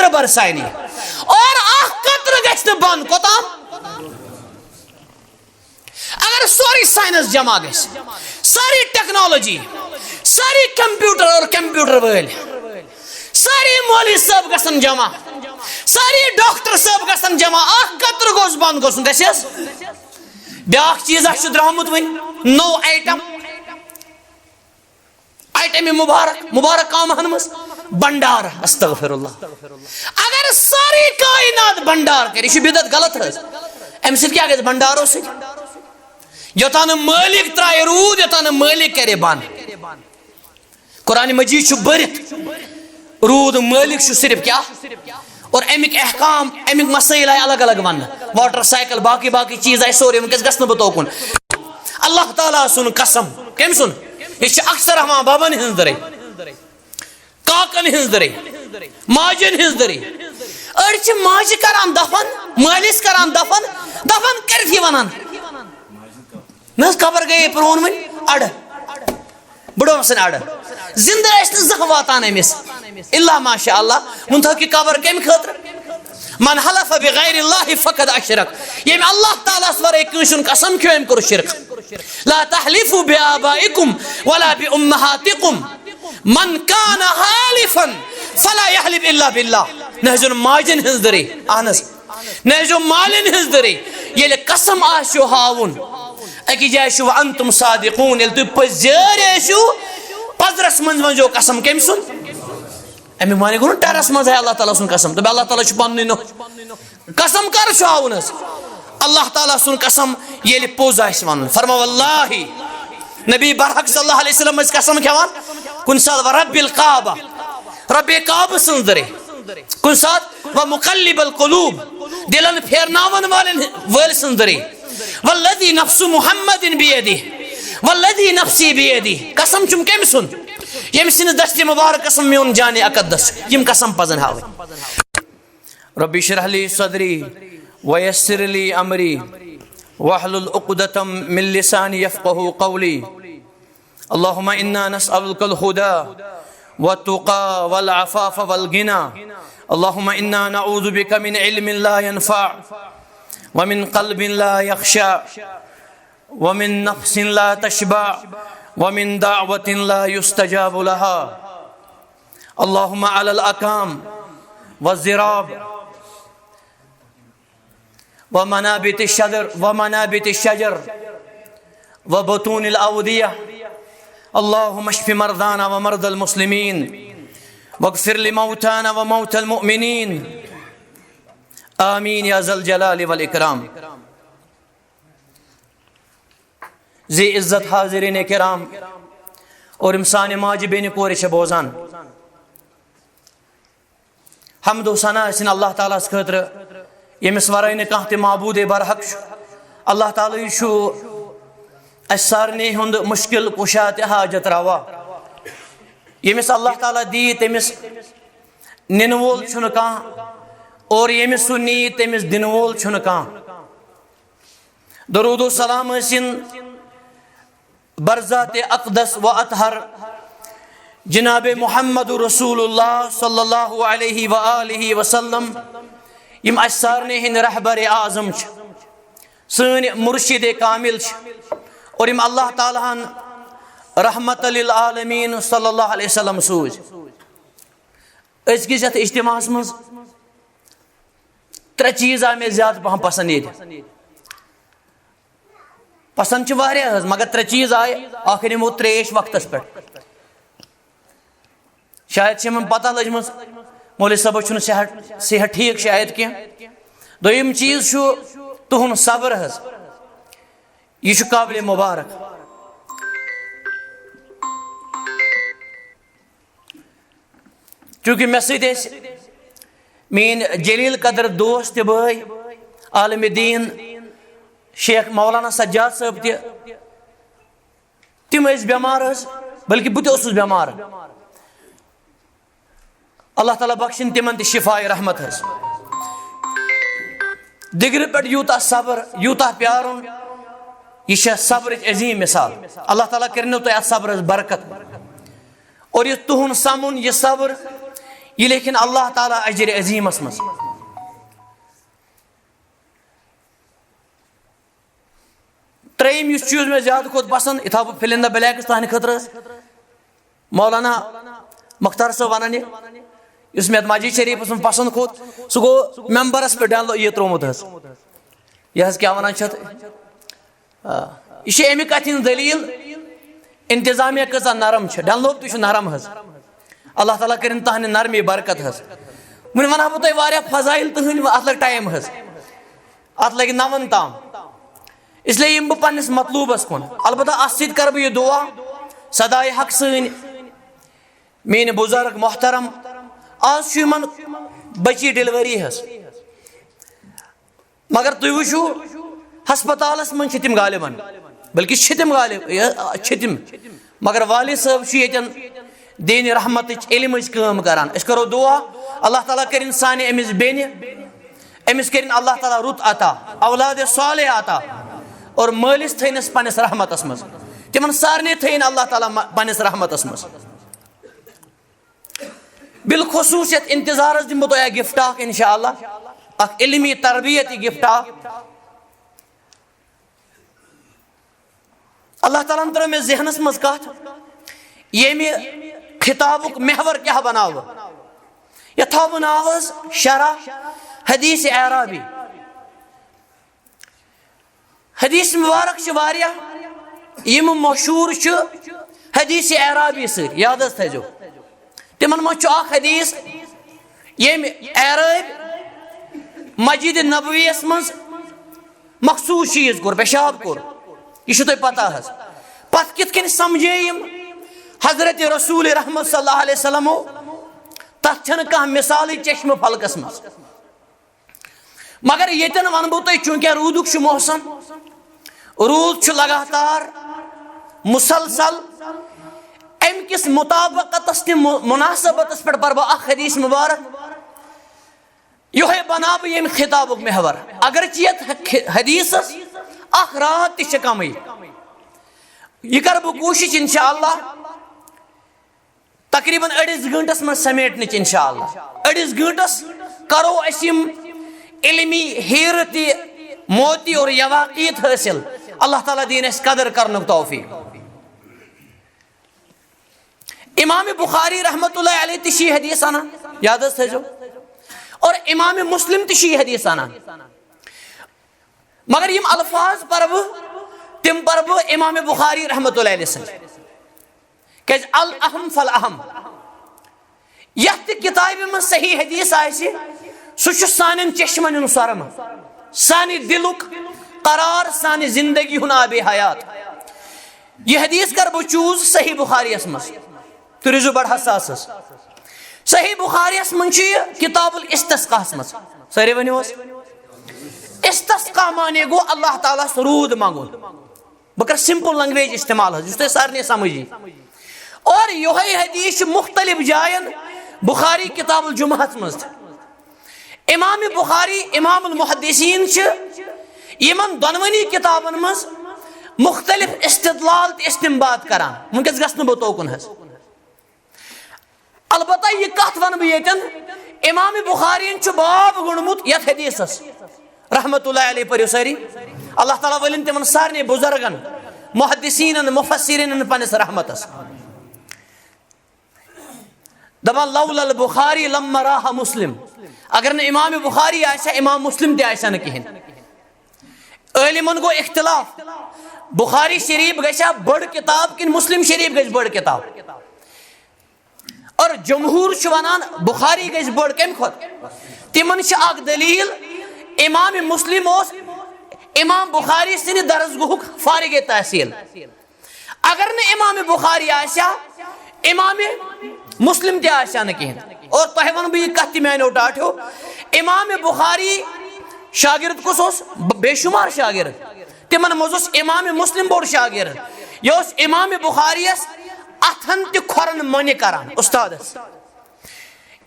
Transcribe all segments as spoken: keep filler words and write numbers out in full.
برسانی۔ اور اکھ قطرٕ گژھِ نہٕ بند۔ کوتام؟ اگر سورُے ساینس جمع گژھِ، سٲری ٹیکنالوجی، سٲری کمپیوٹر اور کمپیوٹر وٲلۍ، سٲری مولوی صٲب گژھن جمع، سٲری ڈاکٹر صٲب گژھن جمع، اکھ قطرٕ گوٚژھ بند گژھُن، گژھِ حظ؟ بیاکھ چیٖز اکھ چھُ درٛامُت وۄنۍ، نوٚو آیٹم، آیٹم مبارک، مبارک کامہن منٛز بنڈار، استغفر اللہ۔ اگر سٲری کائنات بنڈار کرِ، یہِ چھُ بدعت، غلط حظ۔ امہِ سۭتۍ کیٛاہ گژھِ بنڈارو سۭتۍ؟ یوٚتام نہٕ مٲلِک ترٛایہِ روٗد، یوٚتام نہٕ مٲلِک کرِ بند۔ قرآن مجید چھُ بٔرِتھ، روٗد مٲلِک چھُ صرف کیٛاہ؟ اور اَمِکۍ احکام، اَمِکۍ مسائل آیہِ الگ الگ وننہٕ، واٹر سائیکل، باقٕے باقٕے چیٖز آیہِ سورُے۔ وٕنکیٚس گژھٕ نہٕ بہٕ توکُن۔ اللہ تعالیٰ سُنٛد قسم، کٔمۍ سُنٛد؟ یہِ چھِ اکثر ہٮ۪وان ببن ہٕنٛز دٔرے، کاکن ہٕنٛز دٔرے، ماجن ہٕنٛز دٔرے۔ أڑۍ چھِ ماجہِ کران دفن، مٲلِس کران دفن، دفن کٔرتھٕے ونان، نہ حظ، قبر گٔیے پرٛون وۄنۍ اَڑٕ۔ بٕڈٕ اوسُن اَڑٕ۔ زِندٕ ٲسۍ نہٕ زانٛہہ واتان أمِس۔ الا ماشاء اللہ۔ وۄنۍ تھٲو کہِ قبر کَمہِ خٲطرٕ؟ من حلف بغیر اللہ فقد اشرک۔ ییٚمۍ اللہ تعالیٰ ہَس ورٲے کٲنٛسہِ ہُنٛد قسم کھیوٚو، أمۍ کوٚر شرک۔ لا تحلفوا بآبائکم ولا بأمہاتکم۔ من کان حالفا فلا یحلف الا باللہ۔ نہ حظ، یُن ماجن ہٕنٛز دٔرے۔ اہن حظ۔ نہ حظ، یُن مالن ہٕنٛز دٔرے۔ ییٚلہِ قسم آسیو ہاوُن، أکِس جایہِ چھُ وَأَنْتُمْ صَادِقُونَ، ییٚلہِ تُہۍ پٔزۍ یٲرۍ ٲسِو، پزرس منٛز ؤنۍزیو قسم کٔمۍ سُنٛد؟ اَمیُک معنی گوٚو نہٕ ٹرس منٛز ہے اللہ تعالیٰ سُنٛد قسم، دوٚپُن اللہ تعالیٰ چھُ پننُے نوٚو۔ قسم کر چھُ ہاوُن حظ؟ اللہ تعالیٰ سُنٛد قسم ییٚلہِ پوٚز آسہِ وَنُن۔ فرماو واللہ، نبی برحق صلی اللہ علیہ وسلم ٲسۍ قسم کھٮ۪وان کُنہِ ساتہٕ، ورب الکعبہ، رب کعبہ سٕنٛز دٔرے۔ کُنہِ ساتہٕ، ومقلب القلوب، دِلن پھیرناون والٮ۪ن وٲلۍ سٕنٛز دٔرے۔ والذی نفس محمد بیدہ، والذی نفسی بیدہ، قسم چھُم کٔمۍ سُنٛد؟ ییٚمۍ سٕنٛدِس دستِ مبارکس منٛز میون جانِ اقدس چھُ۔ یِم قسم پزن ہاوٕنۍ۔ رب اشرح لی صدری ویسر لی امری واحلل عقدة من لسانی یفقهوا قولی۔ اللهم إنا نسألك الهدى والتقى والعفاف والغنى۔ اللهم إنا نعوذ بك من علم لا ينفع ومن قلب لا يخشع ومن نفس لا تشبع ومن دعوة لا يستجاب لها۔ اللهم على الأكام والزراب ومنابت الشجر، ومنابت الشجر، وبطون الأودية۔ اللهم اشف مرضانا ومرضى المسلمين، واغفر لموتانا وموتى المؤمنين۔ آمين يا ذا الجلال والإكرام۔ ذی عزت حاضرین کرام اور یِم سانہِ ماجہِ بیٚنہِ کورِ چھِ بوزان، حمد و ثنا ٲسِن اللہ تعالیٰ ہَس خٲطرٕ، ییٚمِس ورٲے نہٕ کانٛہہ تہِ معبوٗدے برحق چھُ۔ اللہ تعالیٰ ہٕے چھُ اَسہِ سارنٕے ہُنٛد مُشکِل کُشا تہٕ حاجت روا۔ ییٚمِس اللہ تعالیٰ دِیہِ، تٔمِس نِنہٕ وول چھُنہٕ کانٛہہ، اور ییٚمِس سُہ نِیہِ، تٔمِس دِنہٕ وول چھُنہٕ کانٛہہ۔ درود و سلام ٲسِن بر ذات اقدس و اطہر جناب محمد رسول اللہ صلی اللہ علیہ و آلہ وسلم، یِم اَسہِ سارنٕے ہٕنٛدۍ رہبر اعظم چھِ، سٲنۍ مرشد کامل چھِ، اور یِم اللہ تعالیٰ ہن رحمت للعالمین صلی اللہ علیہ وسلم سوٗزۍ۔ أزکِس یَتھ اجتماعس منٛز ترٛےٚ چیٖز آے مےٚ زیادٕ پَہَم پَسنٛد ییٚتہِ۔ پَسنٛد چھِ واریاہ حظ، مگر ترٛےٚ چیٖز آے، اَکھ نِمو ترٛیش وقتَس پٮ۪ٹھ۔ شاید چھِ یِمَن پَتہ لٔجمٕژ، مولوی صٲبَس چھُنہٕ صحت، صحت ٹھیٖک شاید کینٛہہ۔ دوٚیِم چیٖز چھُ تُہُنٛد صبر حظ، یہِ چھُ قابلِ مُبارک۔ چوٗنٛکہِ مےٚ سۭتۍ ٲسۍ میٛٲنۍ جلیل قدر دوست تہٕ بٲے، عالمِ دیٖن شیخ مولانا سجاد صٲب تہِ، تِم ٲسۍ بٮ۪مار حظ، بلکہِ بہٕ تہِ اوسُس بٮ۪مار۔ اللہ تعالیٰ بخشِن تِمن تہِ شفاء رحمت حظ۔ دِگرِ پٮ۪ٹھ یوٗتاہ صبر، یوٗتاہ پیارُن، یہِ چھےٚ صبرٕچ عظیٖم مثال۔ اللہ تعالیٰ کٔرِنو تۄہہِ اَتھ صبرس برکت۔ اور یہِ تُہُنٛد سَمُن، یہِ صبر، یہِ لیکھِن اللہ تعالیٰ اجر عظیمس منٛز۔ ترٛیٚیِم یُس چیٖز مےٚ زیادٕ کھوٚت پسنٛد، یہِ تھاوٕ بہٕ fill in the blanks تُہنٛدِ خٲطرٕ حظ۔ مولانا مختار صٲب ونان یہِ، یُس مےٚ مسجد شریفس منٛز پسنٛد کھوٚت، سُہ گوٚو ممبرس پٮ۪ٹھ download یہِ ترٛوومُت حظ۔ یہِ حظ کیٛاہ ونان چھِ اتھ؟ آ، یہِ چھِ اَمہِ کتھِ ہٕنٛز دٔلیٖل، انتظامیہ کۭژاہ نرم چھِ، ڈنلوپ تہِ چھُ نرم حظ۔ اللہ تعالیٰ کٔرِن تہنٛدِ نرمی برکت حظ۔ وۄنۍ ونہٕ ہا بہٕ تۄہہِ واریاہ فضائل تُہنٛدۍ، وۄنۍ اتھ لگہِ time حظ، اتھ لگہِ نون تام، اس لیے یِمہٕ بہٕ پننِس مطلوبس کُن۔ البتہ اتھ سۭتۍ کرٕ بہٕ یہِ دعا، صداے حق سٲنۍ، میٲنۍ بزرگ محترم، آز چھُ یِمن بچی delivery حظ، مگر تُہۍ وٕچھِو، ہسپتالس منٛز چھِ تِم غالباً، بلکہِ چھِ تِم غالب، یہِ، چھِ تِم، مگر والد صٲب چھُ ییٚتٮ۪ن دینِ رحمتٕچ، علمٕچ کٲم کران۔ أسۍ کرو دعا، اللہ تعالیٰ کٔرِن سانہِ أمِس بیٚنہِ، أمِس کٔرِن اللہ تعالیٰ رُت عطا، اولاد صالح عطا، اور مٲلِس تھٲینَس پننِس رحمتس منٛز، تِمن سارنٕے تھٲیِن اللہ تعالیٰ م-، پننِس رحمتس منٛز۔ بالخصوصیت انتظارس دِمہٕ بہٕ تۄہہِ اکھ gift اکھ انشاءاللہ، اکھ علمی تربیتی gift اکھ۔ اللہ تعالیٰ ہن ترٲو مےٚ ذہنس منٛز کتھ، ییٚمہِ خطابُک محور کیٛاہ بناوٕ؟ یتھ تھاوٕ بہٕ ناو حظ شرح حدیث اعرابی۔ حدیث مبارک چھِ واریاہ، یِم مشہوٗر چھِ حدیث اعرابی سۭتۍ، یاد حظ تھٲیزیو۔ تِمن منٛز چھُ اکھ حدیث، ییٚمۍ اعرٲبۍ مسجد نبویَس منٛز مخصوٗص چیٖز کوٚر، پیشاب کوٚر۔ یہِ چھُ تۄہہِ پتہ حظ۔ پتہٕ کِتھ کٔنۍ سمجھے یِم حضرت رسول رحمت صلی اللہ علیہ وسلمو؟ تتھ چھنہٕ کانٛہہ مثالٕے چشمہٕ فلکس منٛز۔ مگر ییٚتٮ۪ن ونہٕ بہٕ تۄہہِ، چوٗنٛکہِ روٗدُک چھُ موسم، روٗد چھُ لگاتار مسلسل، امہِ کِس مطابقتس تہٕ مُ-، مناسبتس پٮ۪ٹھ پرٕ بہٕ اکھ حدیث مبارک۔ یِہوٚے بناو بہٕ ییٚمہِ خطابُک محور۔ اگرچہِ یتھ حدیثس اکھ راتھ تہِ چھِ کمٕے، یہِ کرٕ بہٕ کوٗشش انشاءاللہ تقریباً أڑِس گٲنٛٹس منٛز سمیٹنٕچ انشاءاللہ۔ أڑِس گٲنٛٹس کرو أسۍ یِم علمی ہیرٕ تہِ، موتی اور یواقیت حٲصِل۔ اللہ تعالیٰ دِیِن اَسہِ قدر کرنُک توفیق۔ امام بخاری رحمت اللہ علیہ تہِ چھِ یہِ حدیث انان، یاد حظ تھٲیزیو، اور امام مسلم تہِ چھِ یہِ حدیث انان۔ مگر یِم الفاظ پرٕ بہٕ، تِم پرٕ بہٕ امام بخاری رحمت اللہ علیہ سٕنٛدۍ۔ کیازِ الاہم فالاہم، یتھ تہِ کتابہِ منٛز صحیح حدیث آسہِ، سُہ چھُ سانٮ۪ن چشمن ہُنٛد سۄرمہٕ، سانہِ دِلُک قرار، سانہِ زندگی ہُنٛد آب حیات۔ یہِ حدیث کرٕ بہٕ choose صحیح بخاریس منٛز۔ تُہۍ روٗزِو بڑٕ حساس حظ۔ صحیح بخاریس منٛز چھُ یہِ کتاب الاستسقاہس منٛز۔ سٲری ؤنِو حظ۔ استسقا معنی گوٚو اللہ تعالیٰ ہس روٗد منٛگُن۔ بہٕ کرٕ simple language استعمال حظ، یُس تۄہہِ سارنٕے سمجھ یی۔ اور یِہوٚے حدیث چھُ مختلف جاین بخاری کتاب الجمعہس منٛز تہِ۔ امام بخاری، امام المحدثین چھِ یِمن دۄنوٕنی کتابن منٛز مختلف استدلال تہٕ استنباط کران۔ وٕنکیٚس گژھٕ نہٕ بہٕ توکُن حظ۔ البتہ یہِ کتھ ونہٕ بہٕ ییٚتٮ۪ن، امام بخارین چھُ باب گوٚنڈمُت یتھ حدیثس، رحمت اللہ علیہ، پٔرِو سٲری۔ اللہ تعالیٰ ؤلِن تِمن سارنٕے بزرگن، محدثینن، مفسرینن پننِس رحمتس۔ دپان، "لولا البخاری لما راہ مسلم"، اگر نہٕ امام بخاری آسہِ ہا، امام مسلم تہِ آسہِ ہا نہٕ کِہینۍ۔ عٲلمن گوٚو اختلاف، بخاری شریف گژھِ ہا بٔڑ کتاب کِنہٕ مسلم شریف گژھِ بٔڑ کتاب؟ اور جمہور چھُ ونان بخاری گژھِ بٔڑ۔ کمہِ کھۄتہٕ؟ تِمن چھِ اکھ دلیل، امام مسلم اوس امام بخاری سٕنٛدِ درسگاہُک فارغ تحصیل۔ اگر نہٕ امام بخاری آسہِ ہا، امام مسلم تہِ آسہِ ہا نہٕ کِہینۍ۔ اور تۄہہِ ونہٕ بہٕ یہِ کتھ تہِ میانیو ٹاٹھیو، امام بخاری شاگرد کُس اوس؟ ب-، بے شمار شاگرد۔ تِمن منٛز اوس امام مسلم بوٚڑ شاگرد۔ یہِ اوس امام بخاریس اتھن تہِ کھۄرن مۄنہِ کران، استادس۔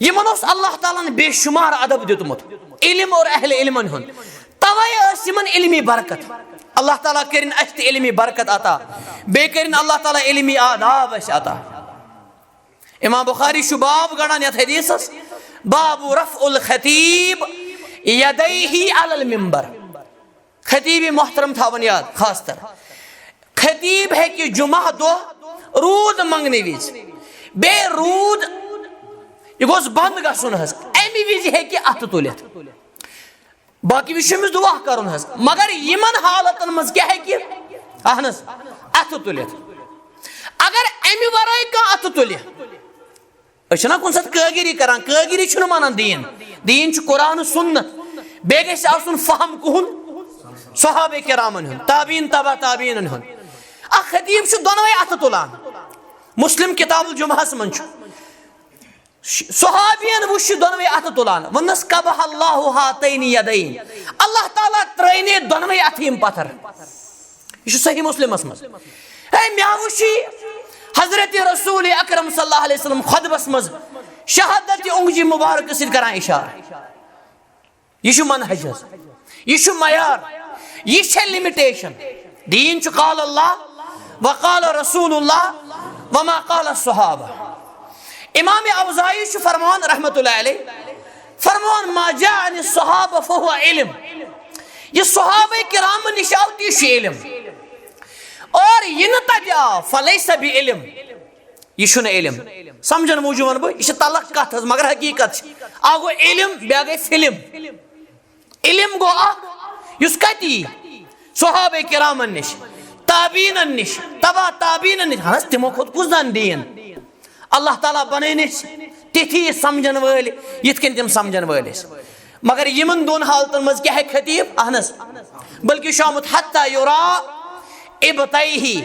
یِمن اوس اللہ تعالیٰ ہن بے شمار ادب دیُتمُت، علم اور اہل علمن ہُنٛد۔ توے ٲس یِمن علمی برکت۔ اللہ تعالیٰ کٔرِن اَسہِ تہِ علمی برکت عطا، بیٚیہِ کٔرِن اللہ تعالیٰ علمی آداب اَسہِ عطا۔ امام بخاری چھُ باب گنڈان یتھ حدیثس، باب رفع الخطیب یدیہ علی المنبر۔ خطیب محترم تھاون یاد خاص طور۔ خطیب ہیٚکہِ جمعہ دۄہ روٗد منٛگنہٕ وِزِ، بیٚیہِ روٗد، یہِ گوٚژھ بنٛد گژھُن حظ، اَمہِ وِزِ ہیٚکہِ اَتھٕ تُلِتھ۔ باقٕے وِزِ چھُ أمِس دُعا کَرُن حظ۔ مگر یِمن حالتن منٛز کیٛاہ ہیٚکہِ؟ اہن حظ، اَتھٕ تُلِتھ۔ اگر اَمہِ ورٲے کانٛہہ اَتھٕ تُلہِ، أسۍ چھِنہ کُنہِ ساتہٕ کٲگِری کران، کٲگِری چھُنہٕ مانان دیٖن۔ دیٖن چھُ قرآن و سُنت، بیٚیہِ گژھِ آسُن فہم کُہُنٛد؟ صحابہ کرامن ہُنٛد، تابعین تبع تابعینن ہُنٛد۔ اکھ خطیب چھُ دۄنوَے اَتھٕ تُلان۔ مسلم کتاب الجمعہس منٛز چھُ۔ ش-، صحابین وُچھ یہِ دۄنوَے اَتھٕ تُلان، ووٚننَس، "قبح اللہ ہاتین یدین"، اللہ تعالیٰ ترٛٲے نے دۄنوَے اَتھٕ یِم پتھر۔ یہِ چھُ صحیح مسلمس منٛز۔ ہے، مےٚ وُچھ یہِ حضرت رسول اکرم صلی اللہ علیہ وسلم خطبس منٛز شہادت اونگجی مبارک سۭتۍ کران اشارٕ۔ یہِ چھُ منہج حظ، یہِ چھُ معیار، یہِ چھےٚ لِمِٹیشن۔ دیٖن چھُ قال اللہ و قال رسول اللہ و ما قال الصحابہ۔ امام اوزاعی چھُ فرمان رحمت اللہ علیہ، فرمان، "ما جاء عن الصحابہ فهو علم"، یہِ صحابہ کرامن نِش آو، تی چھُ علم، اور یہِ نہٕ تتہِ آو، فلیس بعلم، یہِ چھُنہٕ علم۔ سمجھن موٗجوٗب ونہٕ بہٕ، یہِ چھِ تلخ کتھ حظ، مگر حقیقت چھِ۔ اکھ گوٚو علم، بیٛاکھ گٔے فلم۔ علم گوٚو اکھ، یُس کتہِ یی؟ صحابہ کرامن نِش، تابعینن نِش، تبع تابعینن نِش۔ اہن حظ، تِمو کھوٚت کُس زن دیٖن؟ اللہ تعالیٰ بنٲے نہٕ أسۍ تِتھی سمجھن وٲلۍ، یِتھ کٔنۍ تِم سمجھن وٲلۍ ٲسۍ۔ مگر یِمن دۄن حالتن منٛز کیٛاہ ہیٚکہِ خطیب؟ اہن حظ، بلکہِ چھُ آمُت حتیٰ یُریٰ ابطیہ،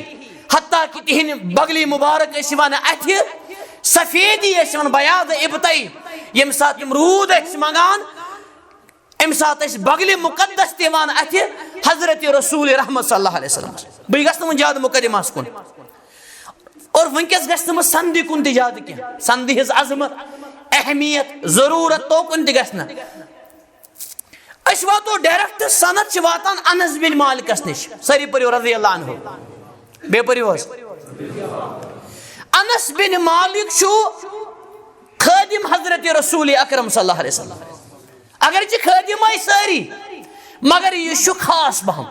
حتیٰ کہ تِہنٛدِ بغلِ مبارک ٲسۍ یِوان اَتھِ، سفیدی ٲسۍ یِوان، بیاض ابطیہ۔ ییٚمہِ ساتہٕ تِم روٗد ٲسۍ منٛگان، اَمہِ ساتہٕ ٲسۍ بغلِ مقدس تہِ یِوان اَتھِ حضرت رسول رحمت صلی اللہ علیہ وسلم۔ بہٕ گژھٕ نہٕ وۄنۍ زیادٕ مقدمس کُن۔ اور وٕنکیٚس گژھِ نہٕ بہٕ سندِ کُن تہِ زیادٕ کینٛہہ۔ سندِ ہٕنٛز عظمت، اہمیت، ضروٗرت توکُن تہِ گژھِ نہٕ۔ أسۍ واتو direct، سند چھِ واتان انس بن مالکس نِش۔ سٲری پٔرِو رضی اللہ عنہ۔ بیٚیہِ پٔرِو حظ۔ انس بن مالک چھُ خٲدِم حضرت رسول اکرم صلی اللہ علیہ وسلم۔ اگرچہِ خٲدِم ٲسۍ سٲری، مگر یہِ چھُ خاص پہم۔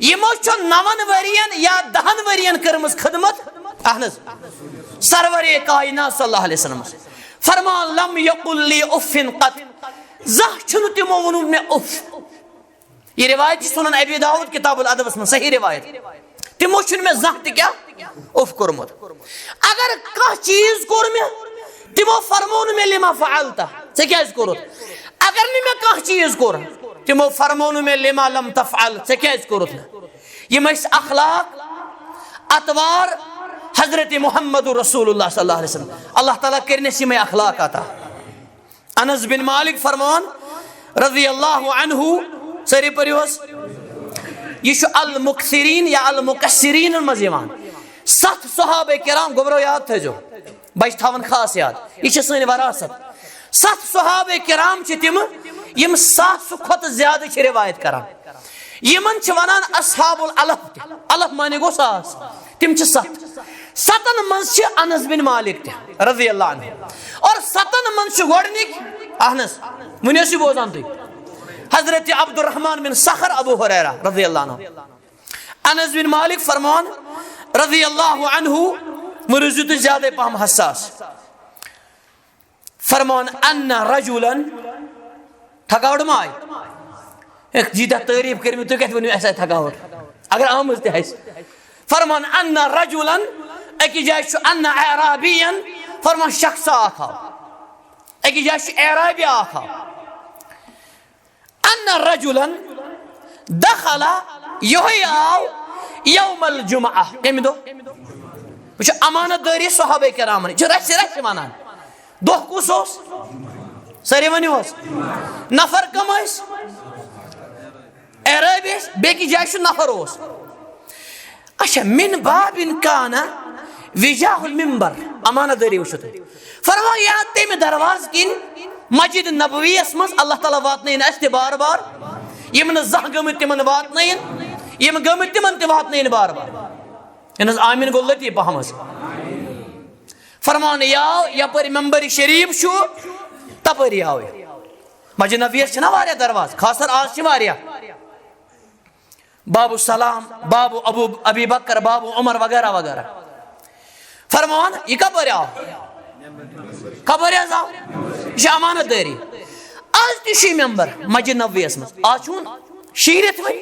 یِمو چھُ نَوَن ؤرین یا دَہَن ؤرین کٔرمٕژ خدمت۔ اہن حظ، سرور کائنات صلی اللہ علیہ وسلم فرمان، "لم یقل لی اف قط"، زانٛہہ چھُنہٕ تِمو ووٚنمُت مےٚ اف۔ یہِ روایت چھِ سنن ابی داؤد کتاب الادبس منٛز، صحیح روایت۔ تِمو چھُنہٕ مےٚ زانٛہہ تہِ کیٛاہ اف کوٚرمُت۔ اگر کانٛہہ چیٖز کوٚر مےٚ، تِمو فرموو نہٕ مےٚ لما فعلت، ژےٚ کیٛازِ کوٚرُتھ؟ اگر نہٕ مےٚ کانٛہہ چیٖز کوٚر، تِمو فرموو نہٕ مےٚ لما لم تفعل، ژےٚ کیٛازِ کوٚرُتھ نہٕ؟ یِم ٲسۍ اخلاق، اطوار حضرت محمد رسول اللہ صلی اللہ علیہ وسلم۔ اللہ تعالیٰ کٔرِنَس یِمَے اخلاق عطا۔ انس بن مالک فرمان رضی اللہ عنہ، سٲری پٔرِو حظ، یہِ چھُ المکثرین یا المکثرین منٛز یِوان۔ ستھ صحابہ کرام، گوٚبرو یاد تھٲیزیو، بچہِ تھاوان خاص یاد، یہِ چھِ سٲنۍ وراثت۔ ستھ صحابہ کرام چھِ تِم، یِم ساسہٕ کھۄتہٕ زیادٕ چھِ روایت کران۔ یِمن چھِ ونان اصحاب الالف تہِ۔ الف معنی گوٚو ساس۔ تِم چھِ ستھ۔ ستن منٛز چھِ انس بن مالک تہِ رضی اللہ عنہ۔ اور ستن منٛز چھِ گۄڈنِکۍ، اہن حظ، وۄنۍ ٲسِو بوزان تُہۍ، حضرت عبدالرحمن بن صخر، ابو ہریرہ رضی اللہ عنہ۔ انس بن مالک فرمان رضی اللہ عنہ، وۄنۍ روٗزِو تُہۍ زیادَے پہم حساس۔ فرمان، ان رجلا، تھکاوٹ ما آیہِ؟ ہے، ییٖتیٛاہ تعریٖف کٔرمٕتۍ، تُہۍ کَتہِ ؤنِو اَسہِ آیہِ تھکاوٹ؟ اگر آمٕژ تہِ آسہِ۔ فرمان، ان رجلا، أکِس جایہِ چھُ ان اعرابیا، فرمان، شخص اکھ آو۔ أکِس جایہِ چھُ اعرابی اکھ آو۔ ان رجلا دخل، یِہوٚے آو یوم الجمعہ۔ کَمہِ دۄہ؟ وٕچھو، امانت دٲری صحابہ کرامن، یہِ چھُ رَژھِ رَژھِ وَنان۔ دۄہ کُس اوس؟ سٲری ؤنِو حظ۔ نفر کم ٲسۍ؟ اعرابی ٲسۍ، بیٚکِس جایہِ چھُ نفر اوس۔ اچھا، من باب کان وجاہ المنبر، امانت دٲری وٕچھِو تُہۍ۔ فرمان، یا تَمہِ دروازٕ کِنۍ مسجد نبویَس منٛز اللہ تعالیٰ واتنٲیِن اَسہِ تہِ بار بار۔ یِم نہٕ زانٛہہ گٔمٕتۍ تِمن واتنٲیِن، یِم گٔمٕتۍ تِمن تہِ واتنٲیِن بار بار۔ یہِ نہٕ حظ آمین گوٚو لطیف پہم حظ۔ فرمان، یا یپٲرۍ منبر شریف چھُ، تپٲری آو یہِ۔ مسجد نبویس چھِنہ واریاہ دروازٕ، خاص طور آز چھِ واریاہ۔ باب السلام، باب ابو، ابی بکر، باب عمر وغیرہ وغیرہ۔ فرماوان، یہِ کپٲرۍ آو؟ کپٲرۍ حظ آو؟ یہِ چھِ امانت دٲری۔ آز تہِ چھُ یہِ ممبر مسجد نبویس منٛز۔ آز چھُ وۄنۍ شیٖرِتھ وۄنۍ۔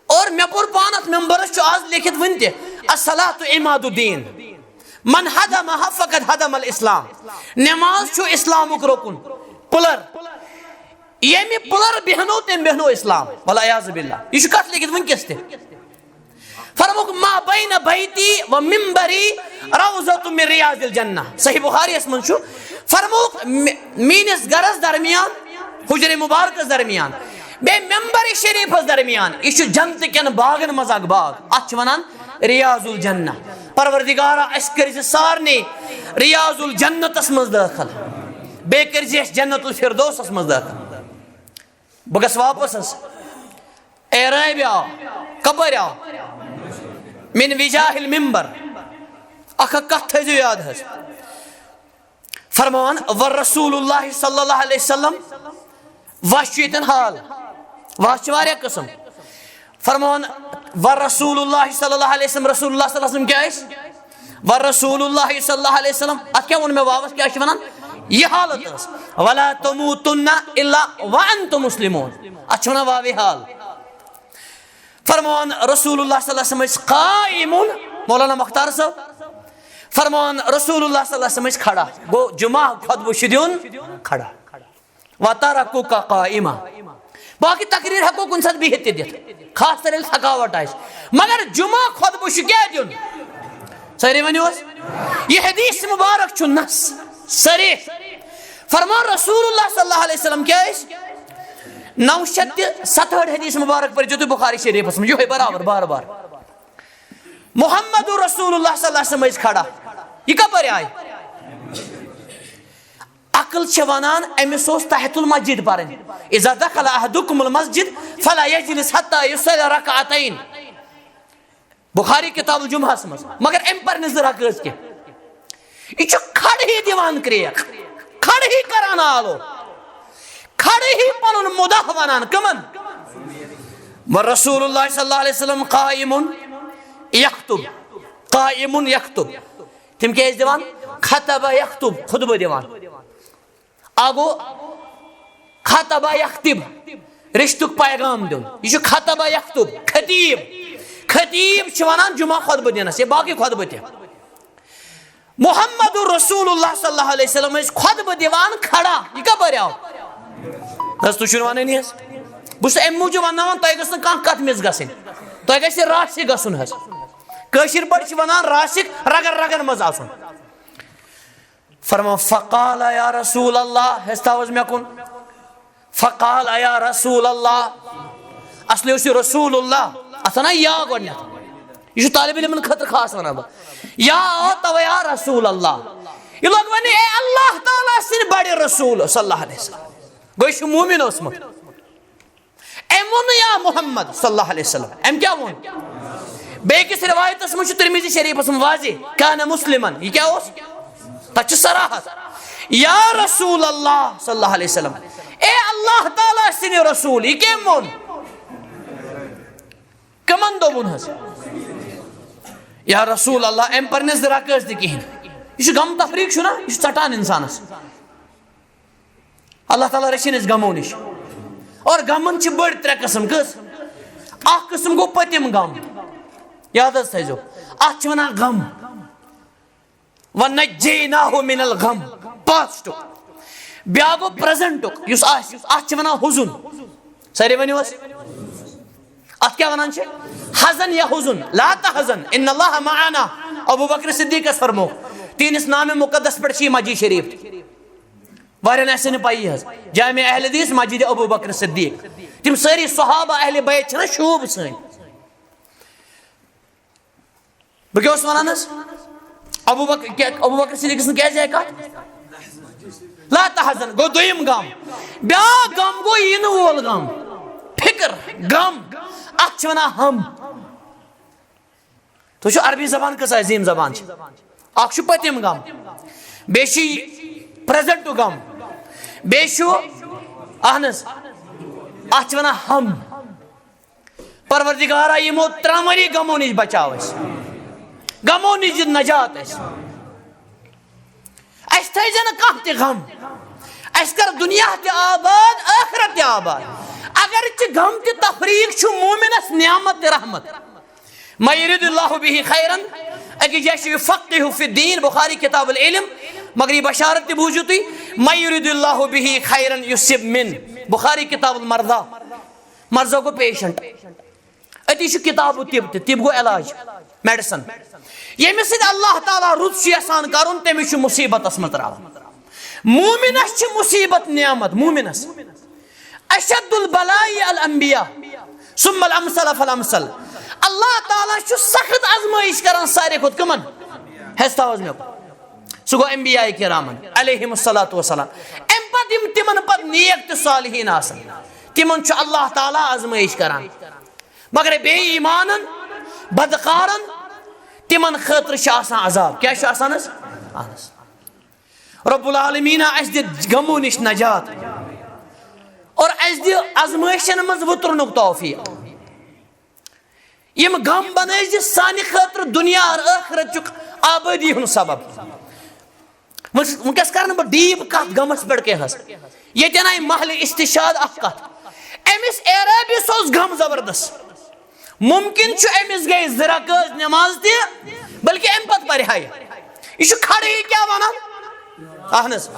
اور مےٚ پوٚر پانہٕ اَتھ ممبرس چھُ آز لیکھِتھ وٕنہِ تہِ، "الصلاۃ عماد الدین، من ہدمہا فقد ہدم الاسلام۔" نماز چھُ اسلامُک رُکُن، پلر۔ ییٚمہِ پلر بیہنو، تٔمۍ بیہنو اسلام۔ والعیاذ باللہ۔ یہِ چھُ کتھ لیکھِتھ وٕنکیٚس تہِ۔ فرمووُکھ، "ما بین بیتی و ممبری روضۃ من ریاض الجنہ۔" صحیح بخاریَس منٛز چھُ۔ فرمووُکھ، "مے-، میٲنِس گرس درمیان، حجرِ مبارکس درمیان، بیٚیہِ ممبر شریفس درمیان، یہِ چھُ جنتہٕ کٮ۪ن باغن منٛز اکھ باغ، اتھ چھِ ونان ریاض الجنہ۔ پروردگارا، اسہِ کٔرۍ زِ سارنٕے ریاض الجنتس منٛز دٲخل، بیٚیہِ کٔرۍ زِ اسہِ جنت الفردوسس منٛز دٲخل۔" بہٕ گژھٕ واپس حظ۔ اے رابعہ، کپٲرۍ آو؟ من وجاہ المنبر۔ اکھ اکھ کتھ تھٲیزیو یاد حظ۔ فرماوان، "و رسول اللہ صلی اللہ علیہ وسلم"، وَس چھُ ییٚتٮ۪ن حال، وَس چھِ واریاہ قٕسم۔ فرماوان، "و رسول اللہ صلی اللہ علیہ وسلم"، رسول اللہ صلی اللہ علیہ وسلم کیٛاہ ٲسۍ؟ "و رسول اللہ صلی اللہ علیہ وسلم"، اتھ کیٛاہ ووٚن مےٚ واوس، کیٛاہ چھِ ونان؟ یہِ حالت ٲس۔ "ولا تموتن الا وانتم مسلمون"، اتھ چھِ ونان واوِ حال۔ فرماوان، رسول اللہ صلی اللہ علیہ وسلم ٲسۍ قائمون، مولانا مختار صٲب۔ فرماوان، رسول اللہ صلی اللہ علیہ وسلم ٲسۍ کھڑا۔ گوٚو، جمعہ خطبہٕ چھُ دیُن کھڑا۔ "وترکوک قائما۔" باقی تقریر ہٮ۪کو کُنہِ ساتہٕ بِہِتھ تہِ دِتھ، خاص طور ییٚلہِ تھکاوٹ آسہِ۔ مگر جمعہ خطبہٕ چھُ کیٛاہ دیُن؟ سٲری ؤنِو حظ۔ یہِ حدیث مبارک چھُ نص صریح۔ فرمان رسول اللہ صلی اللہ علیہ وسلم کیٛاہ ٲسۍ؟ نو شیٚتھ تہٕ ستہٲٹھ حدیث مبارک پٔرِو تُہۍ بخاری شریفس منٛز، یِہوٚے برابر بار بار۔ محمد رسول اللہ صلی اللہ علیہ وسلم ٲسۍ کھڑا۔ یہِ کپٲرۍ آیہِ؟ عقل چھِ ونان، أمِس اوس تحیت المسجد پرٕنۍ۔ "اذا دخل احدکم المسجد فلا یجلس حتی یصلی رکعتین۔" بخاری کتاب الجمعہس منٛز۔ مگر أمۍ پرِ نہٕ زٕ رکٲژ کینٛہہ۔ یہِ چھُ کھڑہٕے دِوان کرٛیک، کھڑہٕے کران آلو، کھڑہٕے پنُن مداح ونان۔ کمن؟ "و رسول اللہ صلی اللہ علیہ وسلم قائم یخطب، قائم یخطب۔" تِم کیٛاہ ٲسۍ دِوان؟ خطبہ یخطب، خطبہٕ دِوان۔ اکھ گوٚو خطبہ یخطب، رشتُک پیغام دیُن۔ یہِ چھُ خطبہ یخطب، خطیب۔ خطیب چھِ ونان جمعہ خطبہٕ دِنس یا باقٕے خطبہٕ تہِ۔ محمد رسول اللہ صلی اللہ علیہ وسلم ٲسۍ خطبہٕ دِوان کھڑا۔ یہِ کپٲرۍ آو؟ حظ، تُہۍ چھِو نہٕ ونٲنی حظ۔ بہٕ چھُس امہِ موٗجوٗب ونناوان، تۄہہِ گٔژھ نہٕ کانٛہہ کتھ مِس گژھٕنۍ۔ تۄہہِ گژھِ راسِخ گژھُن حظ۔ کٲشِر پٲٹھۍ چھِ ونان راسِخ رگن رگن منٛز آسُن۔ فرمان، "فقال یا رسول اللہ"، ہیٚس تھاو حظ مےٚ کُن۔ "فقال یا رسول اللہ"۔ اصلی اوس یہِ رسول اللہ۔ اتھ ونان یا گۄڈٕنیتھ۔ یہِ چھُ طالب علمن خٲطرٕ خاص ونان بہٕ۔ یا آو توے آو رسول اللہ۔ یہِ لوٚگ وننہِ، "اے اللہ تعالیٰ سٕنٛدۍ بڑِ رسول صلی اللہ علیہ وسلم۔" گوٚو یہِ چھُ مومن اوسمُت۔ أمۍ ووٚن نہٕ یا محمد صلی اللہ علیہ وسلم۔ أمۍ کیٛاہ ووٚن؟ بیٚیہِ کِس روایتس منٛز چھُ ترمذی شریفس منٛز واضح، "کان مسلمن"۔ یہِ کیٛاہ اوس؟ تتھ چھِ صراحت۔ یا رسول اللہ صلی اللہ علیہ وسلم۔ اے اللہ تعالیٰ سٕنٛدِ رسول، یہِ کٔمۍ ووٚن؟ کمن دوٚپُن حظ؟ یا رسول اللہ، أمۍ پرِ نہٕ زٕ رکٲژ تہِ کِہیٖنۍ۔ یہِ چھُ غم تفریق چھُنہ، یہِ چھُ ژٹان انسانس۔ اللہ تعالیٰ رٔچھِنۍ أسۍ غمو نِش۔ اور غمن چھِ بٔڑۍ ترٛےٚ قٕسم۔ کٔژ؟ اکھ قٕسم گوٚو پٔتِم غم، یاد حظ تھٲیزیو، اتھ چھِ ونان غم۔ "ونجیناہ من الغم"، پاسٹُک۔ بیاکھ گوٚو پریزنٹُک، یُس آسہِ، اتھ چھِ ونان حزن۔ سٲری ؤنِو حظ، اتھ کیٛاہ ونان چھِ؟ حزن یا حزن۔ "لا تحزن ان اللہ معنا"، ابو بکر صدیقس فرموو، تِہنٛدِس نامِ مقدس پٮ۪ٹھ چھِ یہِ مسجد شریف۔ واریاہن آسہِ نہٕ پَیی حظ، جامع اہل حدیث مسجد ابو بکر صدیق۔ تِم سٲری صحابہ اہل بیت چھِنہ شوٗب سٲنۍ۔ بہٕ کیٛاہ اوسُس وَنان حظ؟ ابو بکر، کیٛاہ، ابو بکر صدیقس سٕنٛز کیٛازِ آیہِ کَتھ؟ لا تحزن گوٚو دوٚیِم غم۔ بیٛاکھ غم گوٚو یِنہٕ وول غم، فِکر، غم۔ اَتھ چھِ وَنان ہم۔ تُہۍ چھِو عربی زبان کۭژاہ عظیٖم زبان چھِ۔ اَکھ چھُ پٔتِم غم، بیٚیہِ چھُ یہِ پرٛزنٹُک غم، بیٚیہِ چھُ، اہن حظ، اتھ چھِ ونان ہم۔ پروردگارا، یِمو ترٛٮ۪ن ؤری غمو نِش بچاو اَسہِ، غمو نِش دِ نجات اَسہِ۔ اَسہِ تھٲیزِ نہٕ کانٛہہ تہِ غم۔ اَسہِ کر دُنیا تہِ آباد، ٲخرت تہِ آباد۔ اگرچہِ غم تہِ تفریق چھُ مومنس نعمت تہٕ رحمت۔ من یرید اللہ بہ خیرا، أکِس جایہِ چھُ یفقہہ فی الدین، بخاری کتاب العلم، مگر یہِ بشارت تہِ بوٗزِو تُہۍ، من یرید اللہ بہ خیرا یصب من، بخاری کتاب المرضی، مرضی گوٚو پیشنٹ۔ أتی چھُ کتاب و طب تہِ، طب گوٚو علاج، میڈیسن۔ ییٚمِس سۭتۍ اللہ تعالیٰ رُت چھُ یژھان کرُن، تٔمِس چھُ مصیبتس منٛز تراوان۔ مومنس چھِ مصیبت نعمت، مومنس۔ اشد البلاء الانبیاء ثم الامثل فالامثل۔ اللہ تعالیٰ چھُ سخت آزمٲیش کران ساروی کھۄتہٕ کٕمن؟ ہیٚس تھاو حظ مےٚ کُن۔ سُہ گوٚو انبیاء کرامن علیہم الصلوۃ والسلام۔ امہِ پتہٕ یِم تِمن پتہٕ نیک تہٕ صالحین آسن، تِمن چھُ اللہ تعالیٰ آزمٲیش کران۔ مگر بے ایمانن، بدکارن، تِمن خٲطرٕ چھِ آسان عذاب۔ کیٛاہ چھُ آسان حظ؟ اہن حظ۔ رب العالمین اسہِ دِ غمو نِش نجات اور اسہِ دِ آزمٲیشن منٛز وُترنُک توفیق۔ یِم غم بنٲوۍ زِ سانہِ خٲطرٕ دُنیا اور ٲخرت چُک آبٲدی ہُنٛد سبب۔ وۄنۍ، وٕنکیٚس کرٕ نہٕ بہٕ ڈیپ کتھ غمس پٮ۪ٹھ کینٛہہ حظ۔ ییٚتٮ۪ن آیہِ محلِ استشہاد اکھ کتھ۔ أمِس اعرابیس اوس غم زبردست۔ ممکن چھُ أمِس گٔے زٕ رکٲژ نماز تہِ، بلکہِ امہِ پتہٕ پرِ ہا یہِ۔ یہِ چھُ کھڑے کیٛاہ ونان؟ اہن حظ،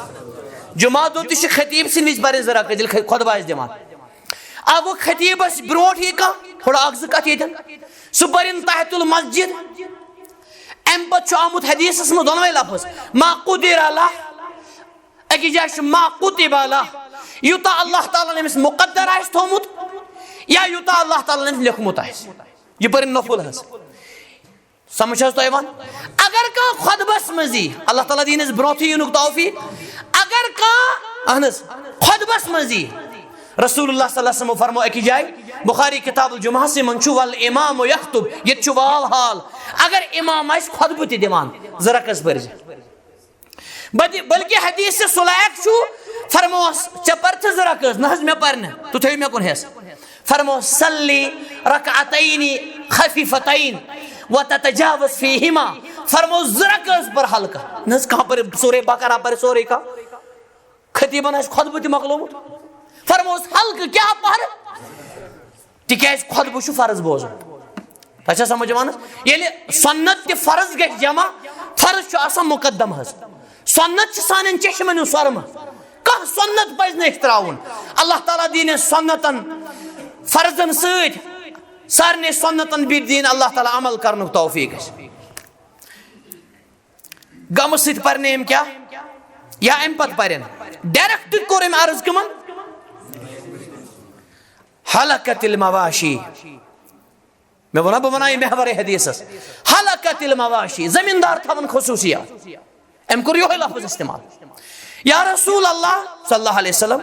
جمعہ دۄہ تہِ چھُ خطیب سٕنٛدِ وِزِ پرٕنۍ زٕ رکٲژ، ییٚلہِ خ-، خطبہٕ آسہِ دِوان۔ اکھ گوٚو خطیبس برونٛٹھ یی کانٛہہ، تھوڑا اکھ زٕ کتھ ییٚتٮ۪ن، سُہ پرن تحت المسجد۔ امہِ پتہٕ چھُ آمُت حدیثس منٛز دۄنوے لفظ، ما قدر لہ، أکِس جایہِ چھُ ما کتب لہ، یوٗتاہ اللہ تعالیٰ ہن أمِس مقدر آسہِ تھوٚومُت یا یوٗتاہ اللہ تعالیٰ ہن أمِس لیوٚکھمُت آسہِ۔ یہِ پٔرِن نفل حظ۔ سمجھ چھا حظ تۄہہِ یِوان؟ اگر کانٛہہ خطبس منٛز یی، اللہ تعالیٰ دِیِن اَسہِ برونٛٹھٕے یِنُک توفیق۔ اگر کانٛہہ، اہن حظ، خطبس منٛز یی، رسول اللہ صلی اللہ علیہ وسلم فرمو أکِس جایہِ، بخاری کتاب الجمعہ سٕے منٛز چھُ، والامام یخطب، ییٚتہِ چھُ واو حال۔ اگر امام آسہِ خطبہٕ تہِ دِوان، زٕ رکعت پٔرزِ۔ بلکہِ، بلکہِ حدیث صلایق چھُ، فرموس، "ژےٚ پر تہٕ زٕ رکٲژ، نہ حظ مےٚ پر نہٕ، تُہۍ تھٲیِو مےٚ کُن حصہٕ۔" فرموس، "صلی رکعتین خفیفتین وتتجاوز فیہما۔" فرموس، "زٕ رکٲژ پر ہلکہٕ۔" نہ حظ کانٛہہ پرِ سورہ بقرہ، پرِ سورُے کانٛہہ۔ خطیبن آسہِ خطبہٕ تہِ مۄکلومُت۔ فرموس، "ہلکہٕ کیٛاہ پر؟" تِکیٛازِ خطبہٕ چھُ فرض بوزُن۔ تۄہہِ چھا سمجھ یِوان حظ؟ ییٚلہِ سنت تہِ فرض گژھِ جمع، فرض چھُ آسان مقدم حظ۔ سنت چھِ سانٮ۪ن چشمن ہُنٛد سۄرمہٕ۔ کانٛہہ سنت پزِ نہٕ اَسہِ ترٛاوُن۔ اللہ تعالیٰ دِیِن اَسہِ سنتن، فرضن سۭتۍ سارنٕے سنتن بیٚیہِ دِیِن اللہ تعالیٰ عمل کرنُک توفیق اَسہِ۔ غمہٕ سۭتۍ پرنہِ أمۍ کیٛاہ؟ یا اَمہِ پتہٕ پرن؟ ڈائریکٹ کوٚر أمۍ عرض کٕمن؟ ہلکت المواشی۔ مےٚ ووٚن، بہٕ وَنہٕ یہِ محور حدیثس۔ ہلکت المواشی، زمیٖندار تھاوان خصوٗصیات۔ أمۍ کوٚر یِہوٚے لفظ استعمال۔ یا رسول اللہ صلی اللہ علیہ وسلم،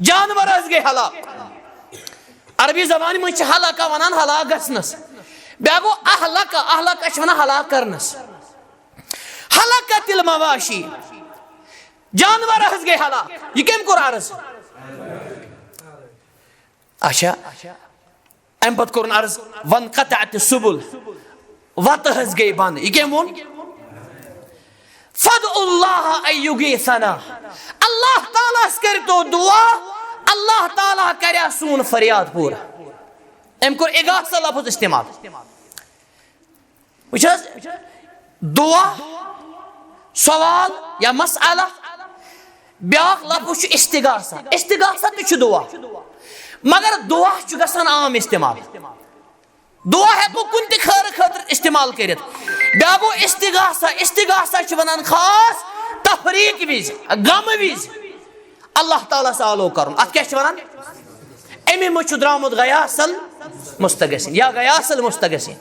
جانور حظ گٔے ہلاک۔ عربی زبانہِ منٛز چھِ ہلکہ وَنان ہلاک گژھنس۔ بیٛاکھ گوٚو اہلکہ، اہلکہ چھِ وَنان ہلاک کرنس۔ ہلکت المواشی، جانور حظ گٔے ہلاک۔ یہِ کٔمۍ کوٚر عرض؟ اچھا، امہِ پتہٕ کوٚرُن عرض، "وانقطعت السبل"، وتہٕ حظ گٔے بنٛد۔ یہِ کٔمۍ ووٚن؟ "فادعوا اللہ ان یغیثنا"، اللہ تعالیٰ ہس کٔرۍتو دعا، اللہ تعالیٰ کرِ سون فریاد پوٗرٕ۔ أمۍ کوٚر اغاثہ لفظ استعمال۔ وٕچھ حظ، دعا، سوال یا مسئلہ، بیٛاکھ لفظ چھُ استغاثہ۔ استغاثہ تہِ چھُ دعا، مگر دعا چھُ گژھان عام استعمال۔ دعا ہٮ۪کو کُنہِ تہِ خٲرٕ خٲطرٕ استعمال کٔرِتھ۔ بیٛاکھ گوٚو استغاثہ۔ استغاثہ چھِ وَنان خاص تفریق وِزِ، غمہٕ وِزِ اللہ تعالیٰ ہس آلو کرُن۔ اتھ کیٛاہ چھِ وَنان؟ اَمی منٛز چھُ درٛامُت غیاث المستغیثین یا غیاث المستغیثین۔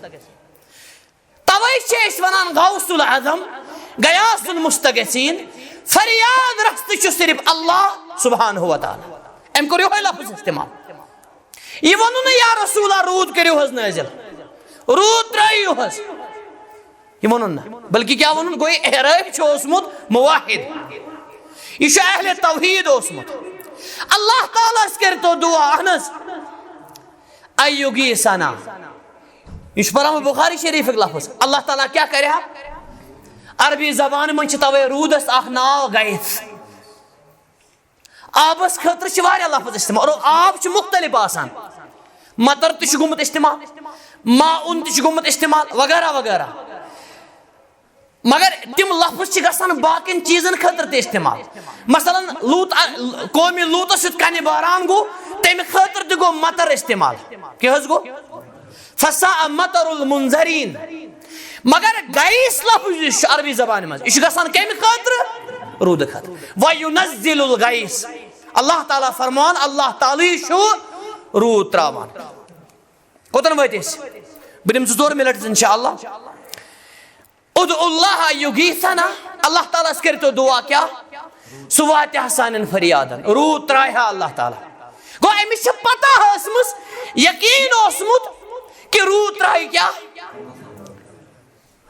توے چھِ أسۍ وَنان غوث العظم، غیاث المستغیثین، فریاد رستہٕ چھُ صرف اللہ سبحانہ و تعالیٰ۔ أمۍ کوٚر یِہوٚے لفظ استعمال۔ یہِ ووٚنُن نہٕ، "یا رسول اللہ، روٗد کٔرِو حظ نٲزِل، روٗد ترٛٲیِو حظ"۔ یہِ ووٚنُن نہٕ، بلکہِ کیٛاہ ووٚنُن؟ گوٚو یہِ اعرابی چھُ اوسمُت موحد۔ یہِ چھُ اہل توحید اوسمُت۔ اللہ تعالیٰ ہس کٔرتو دعا، اہن حظ۔ ایوگی سنا۔ یہِ چھُ پران بخاری شریفُک لفظ۔ اللہ تعالیٰ کیٛاہ کرِ ہا؟ عربی زبانہِ منٛز چھِ توے روٗدس اکھ ناو غیث۔ آبس خٲطرٕ چھِ واریاہ لفظ استعمال، اور آب چھُ مختلف آسان۔ مطر تہِ چھُ گوٚمُت استعمال، ماعون تہِ چھُ گوٚمُت استعمال، وغیرہ وغیرہ۔ مگر تِم لفظ چھِ گژھان باقین چیٖزن خٲطرٕ تہِ استعمال۔ مثلاً، لوط، قومِ لوطس یُتھ کنہِ باران گوٚو، تمہِ خٲطرٕ تہِ گوٚو مطر استعمال۔ کیٛاہ حظ گوٚو؟ فساء مطر المنذرین۔ مگر غیث لفظ یُس چھُ عربی زبانہِ منٛز، یہِ چھُ گژھان کمہِ خٲطرٕ؟ روٗدٕ خٲطرٕ۔ وینزل الغیث۔ اللہ تعالیٰ فرمان، اللہ تعالیٰ چھُ روٗد تراوان۔ کوٚتن وٲتۍ أسۍ؟ بہٕ دِمہٕ زٕ ژور منٹ انشاءاللہ۔ ادعوا اللہ یغیثنا، اللہ تعالیٰ ہس کٔرتو دعا کیٛاہ؟ سُہ واتہِ ہا سانٮ۪ن فریادن، روٗد ترٛایہِ ہا اللہ تعالیٰ۔ گوٚو أمِس چھِ پتہ ٲسمٕژ، یقیٖن اوسمُت کہِ روٗد ترٛایہِ کیٛاہ؟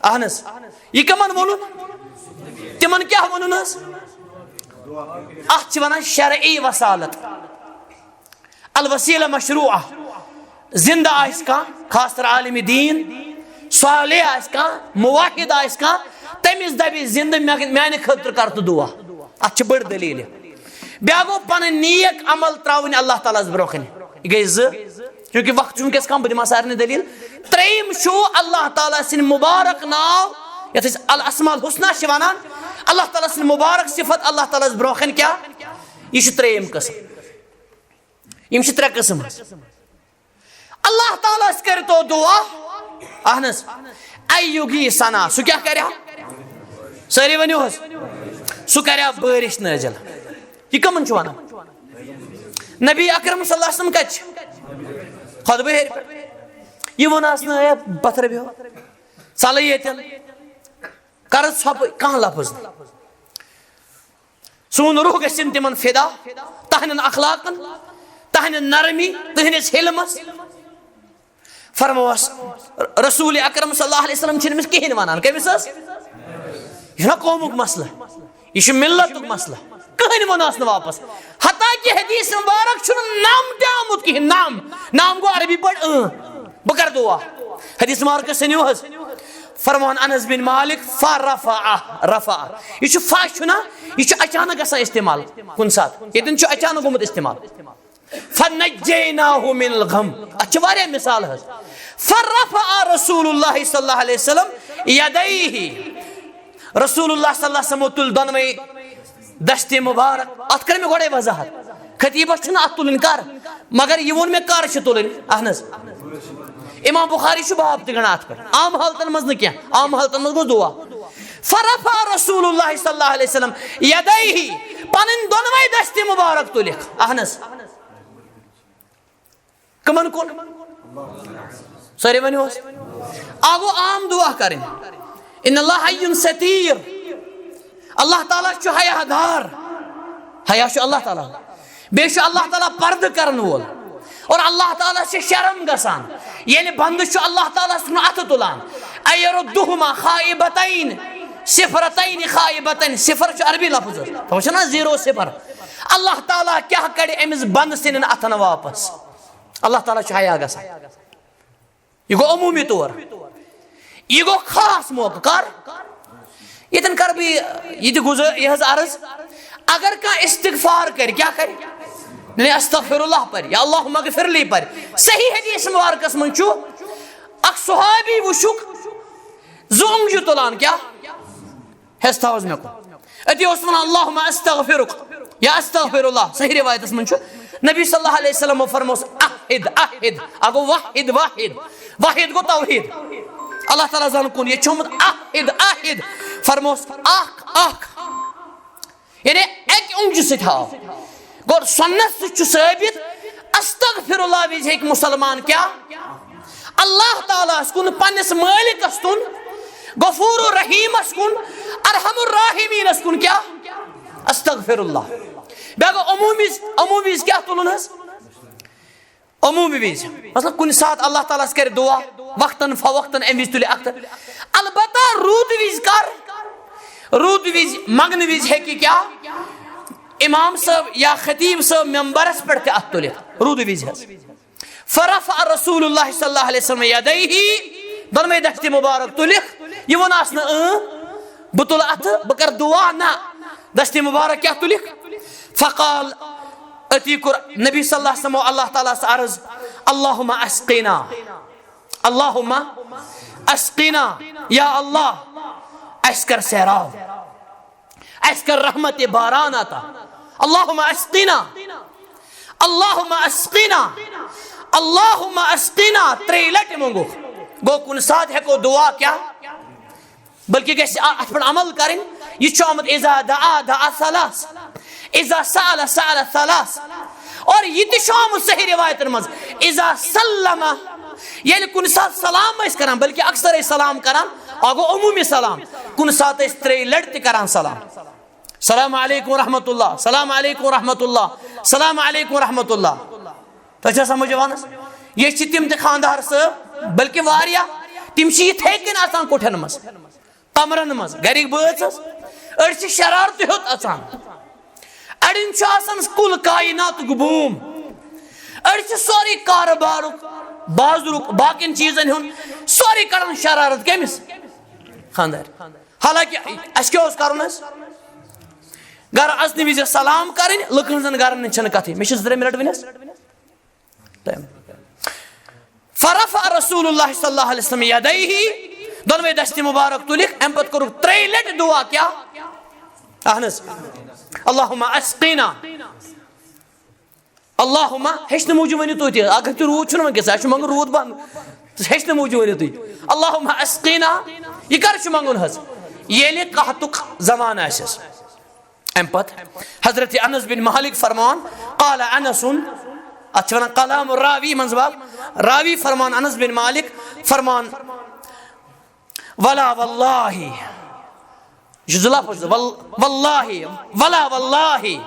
اہن حظ۔ یہِ کمن ووٚنُن؟ تِمن کیٛاہ ووٚنُن حظ؟ اتھ چھِ ونان شرعی وسالت۔ الوسیلہ مشروعہ۔ زندٕ آسہِ کانٛہہ، خاص طور عالمِ دیٖن، صالح آسہِ کانٛہہ، موحد آسہِ کانٛہہ، تٔمِس دَپہِ زندٕ مےٚ، میانہِ خٲطرٕ کر تہٕ دعا۔ اتھ چھِ بٔڑ دٔلیٖل۔ بیٛاکھ گوٚو پنٕنۍ نیک عمل ترٛاوٕنۍ اللہ تعالیٰ ہس برونٛہہ کنہِ۔ یہِ گٔے زٕ، چوٗنٛکہِ وقت چھُ وٕنکیٚس کم، بہٕ دِمہٕ ہا سارنٕے دٔلیٖل۔ ترٛیٚیِم چھُ اللہ تعالیٰ سٕنٛدِ مُبارک ناو، یتھ أسۍ الاسماء الحسنیٰ چھِ ونان، اللہ تعالیٰ سٕنٛدِ مُبارک صفت اللہ تعالیٰ ہس برونٛہہ کنہِ کیٛاہ؟ یہِ چھُ ترٛیٚیِم قٕسم۔ یِم چھِ ترٛےٚ قٕسم۔ اللہ تعالیٰ ہس کٔرتو دعا، اہن حظ، ایوگی سنا، سُہ کیٛاہ کرِ ہا؟ سٲری ؤنِو حظ، سُہ کرِ ہا بٲرِش نٲزِل۔ یہِ کٕمن چھُ ونان؟ نبی اکرم صلی اللہ علیہ وسلم کتہِ چھِ؟ خطبہٕ ہیٚرِ پٮ۪ٹھ۔ یہِ ووٚن آس نہٕ، "اے پتھر بیٚہو، ژلہٕ ییٚتٮ۪ن، کر ژھۄپہٕ"، کانٛہہ لفظ نہٕ۔ سون روح گژھن تمن فدا، تہنٛدٮ۪ن اخلاقن، تہنٛدِ نرمی، تہنٛدِس حلمس۔ فرموس، رسول اکرم صلی اللہ علیہ وسلم چھِنہٕ أمِس کِہیٖنۍ ونان۔ کٔمِس حظ؟ یہِ چھُنہ قومُک مسلہٕ، یہِ چھُ ملتُک مسلہٕ۔ کٕہٕنۍ ووٚننس نہٕ واپس۔ حتیٰ کہ حدیث مبارک چھُنہٕ نام تہِ آمُت کِہیٖنۍ، نام، نام گوٚو عربی پٲٹھۍ اۭں۔ بہٕ کر دعا؟ حدیث مبارکس سنیو حظ۔ فرمان انس بن مالک، فرفع، رفع۔ یہِ چھُ فا چھُنہ، یہِ چھُ اچانک گژھان استعمال کُنہِ ساتہٕ۔ ییٚتٮ۪ن چھُ اچانک گوٚمُت استعمال۔ فنجیناہ من الغم۔ اتھ چھِ واریاہ مثال حظ۔ فرفع رسول اللہ صلی اللہ علیہ وسلم یدیہ۔ رسول اللہ صلی اللہ علیہ وسلم تُل دۄنوَے دستِ مبارک۔ اتھ کٔر مےٚ گۄڈے وضاحت۔ خطیبس چھُنہٕ اتھ تُلٕنۍ کر، مگر یہِ ووٚن مےٚ کر چھِ تُلٕنۍ۔ اہن حظ۔ امام بخاری چھُ باب تہِ گنڈان اتھ پٮ۪ٹھ۔ عام حالتن منٛز نہٕ کینٛہہ، عام حالتن منٛز گوٚو دعا۔ فرفع رسول اللہ صلی اللہ علیہ وسلم یدیہ، پنٕنۍ دۄنوَے دستِ مبارک تُلِکھ۔ اہن حظ۔ کمن کُن؟ سٲری ؤنِو حظ۔ اکھ گوٚو عام دعا کرٕنۍ۔ ان اللہ حی ستیر۔ اللہ تعالیٰ چھُ حیا دار۔ حیا چھُ اللہ تعالیٰ۔ بیٚیہِ چھُ اللہ تعالیٰ پردٕ کرن وول۔ اور اللہ تعالیٰ چھِ شرم گژھان۔ ییٚلہِ بندٕ چھُ اللہ تعالیٰ ہس کُن اتھٕ تُلان۔ ایردہما خائبتین، صفرتین خائبتین۔ صفر چھُ عربی لفظ حظ۔ تَوَے چھُنہ زیٖرو صفر۔ اللہ تعالیٰ کیٛاہ کڑِ أمِس بندٕ سٕنٛدٮ۪ن اتھن واپس؟ اللہ تعالیٰ چھُ حیا گژھان۔ یہِ گوٚو عموٗمی طور۔ یہِ گوٚو خاص موقع۔ کر؟ ییٚتٮ۪ن کر بہٕ یہِ، یہِ تہِ گُزٲ-، یہِ حظ عرض۔ اگر کانٛہہ استغفار کرِ، کیٛاہ کرِ؟ یعنی استغفر اللہ پرِ یا اللہم اغفر لی پرِ۔ صحیح حدیث مبارکس منٛز چھُ اکھ صحابی وٕچھُکھ زٕ اونٛگجہِ تُلان، کیٛاہ؟ ہیٚس تھاو حظ مےٚ کُن۔ أتی اوس وَنان، "اللہم استغفرک" یا "استغفر اللہ"۔ صحیح روایتس منٛز چھُ، نبی صلی اللہ علیہ وسلمو فرموس، "احد، احد"۔ اَگو واحد، واحد۔ واحد گوٚو توحید۔ اللہ تعالیٰ زن کُن۔ ییٚتہِ چھُ آمُت احد، احد۔ فرموس، "اکھ، اکھ"۔ یعنی اَکہِ اونٛگجہِ سۭتۍ ہاو۔ گوٚو سُنت سۭتۍ چھُ ثٲبت، استغفر اللہ وِزِ ہیٚکہِ مُسلمان کیٛاہ؟ اللہ تعالیٰ ہس کُن، پننِس مٲلِکس کُن، غفور الرحیمس کُن، ارحم الراحمینس کُن کیٛاہ؟ استغفر اللہ۔ بیٚیہِ گوٚو عموٗمی، عموٗمی وِزِ کیٛاہ تُلُن حظ؟ عموٗمی وِزِ۔ مطلب، کُنہِ ساتہٕ اللہ تعالیٰ ہس کرِ دعا، وقتاً فوقتاً، امہِ وِزِ تُلہِ اکھ تہٕ۔ البتہ روٗدٕ وِزِ کر؟ روٗدٕ وِزِ، منٛگنہٕ وِزِ ہیٚکہِ کیٛاہ؟ امام صٲب یا خطیب صٲب ممبرس پٮ۪ٹھ تہِ اتھٕ تُلِتھ روٗدٕ وِزِ حظ۔ فرفع رسول اللہ صلی اللہ علیہ وسلم یدیہ، دۄنوَے دستہِ مبارک تُلِکھ۔ یہِ ووٚن آسنہٕ، اۭں، بہٕ تُلہٕ اَتھٕ، بہٕ کَرٕ دُعا، نہ۔ دستہِ مبارک کیٛاہ تُلِکھ؟ فقال، أتی کوٚر نبی صلی اللہ علیہ وسلمو اللہ تعالیٰ ہَس عرض، اللہم اسقنا، اللہم اسقنا، یا اللہ، اَسہِ کر سیراب۔ اَسہِ کر رحمت باران عطا۔ اللہم اسقنا، اللہم اسقنا، اللہم اسقنا۔ ترٛیٚیہِ لٹہِ منٛگُکھ۔ گوٚو، کُنہِ ساتہٕ ہٮ۪کو دُعا کیٛاہ؟ بلکہِ گژھِ آ-، اَتھ پٮ۪ٹھ عمل کَرٕنۍ۔ یہِ چھُ آمُت اذا دعا دعا ثلاث، اذا سأل سأل ثلاث۔ اور یہِ تہِ چھُ آمُت صحیح رِوایتَن منٛز، اذا سلم، ییٚلہِ کُنہِ ساتہٕ سلام ٲسۍ کران، بلکہِ اکثر ٲسۍ سلام کران، آ گوٚو عموٗمی سلام، کُنہِ ساتہٕ ٲسۍ ترٛیٚیہِ لٹہِ تہِ کران سلام۔ السلام علیکم ورحمۃ اللہ، السلام علیکم ورحمۃ اللہ، السلام علیکم ورحمۃ اللہ۔ تۄہہِ چھا سمجھ یِوان حظ؟ یہِ چھِ تِم تہِ خاندار صٲب، بلکہِ واریاہ، تِم چھِ یِتھَے کٔنۍ اَژان کُٹھٮ۪ن منٛز، کمرن منٛز، گرِکۍ بٲژ حظ۔ أڑۍ چھِ شرارتہٕ ہیوٚت اَژان، اَڑٮ۪ن چھُ آسان کُل کایناتُک بوٗم، أڑۍ چھِ سورُے کارٕبارُک، بازرُک، باقین چیٖزن ہُنٛد سورُے کڑان شرارت۔ کٔمِس؟ خاندار۔ حالانکہ اَسہِ کیٛاہ اوس کرُن حظ؟ گرٕ اژنہٕ وِزِ سلام کرٕنۍ، لُکن ہٕنٛزن گرن ہٕنٛز چھنہٕ کتھٕے۔ مےٚ چھِ زٕ ترٛےٚ منٹ وٕنہِ حظ۔ فرفع رسول اللہ صلی اللہ علیہ وسلم یدیہ، دۄنوَے دستہِ مبارک تُلِکھ، امہِ پتہٕ کوٚرُکھ ترٛیٚیہِ لٹہِ دُعا، کیٛاہ؟ اہن حظ، اللہم اسقنا۔ اللہم، ہیٚچھنہٕ موٗجوٗب ؤنِو تُہۍ تہِ، اگر تہِ روٗد چھُنہٕ وٕنکیٚس، اَسہِ چھُ منٛگُن روٗد بنٛد۔ ہیٚچھنہٕ موٗجوٗب ؤنِو تُہۍ، اللہم اسقنا۔ یہِ کر چھُ منٛگُن حظ؟ ییٚلہِ قحطُک زمانہٕ آسٮ۪س۔ امہِ پتہٕ حضرت انس بن مالک فرمان، قال انس، اتھ چھِ ونان کلام راوی منٛز باب، راوی فرمان انس بن مالک فرمان، ولا واللہ، یہِ چھُ زٕ لفظ، ول-، واللہ، ولا واللہ،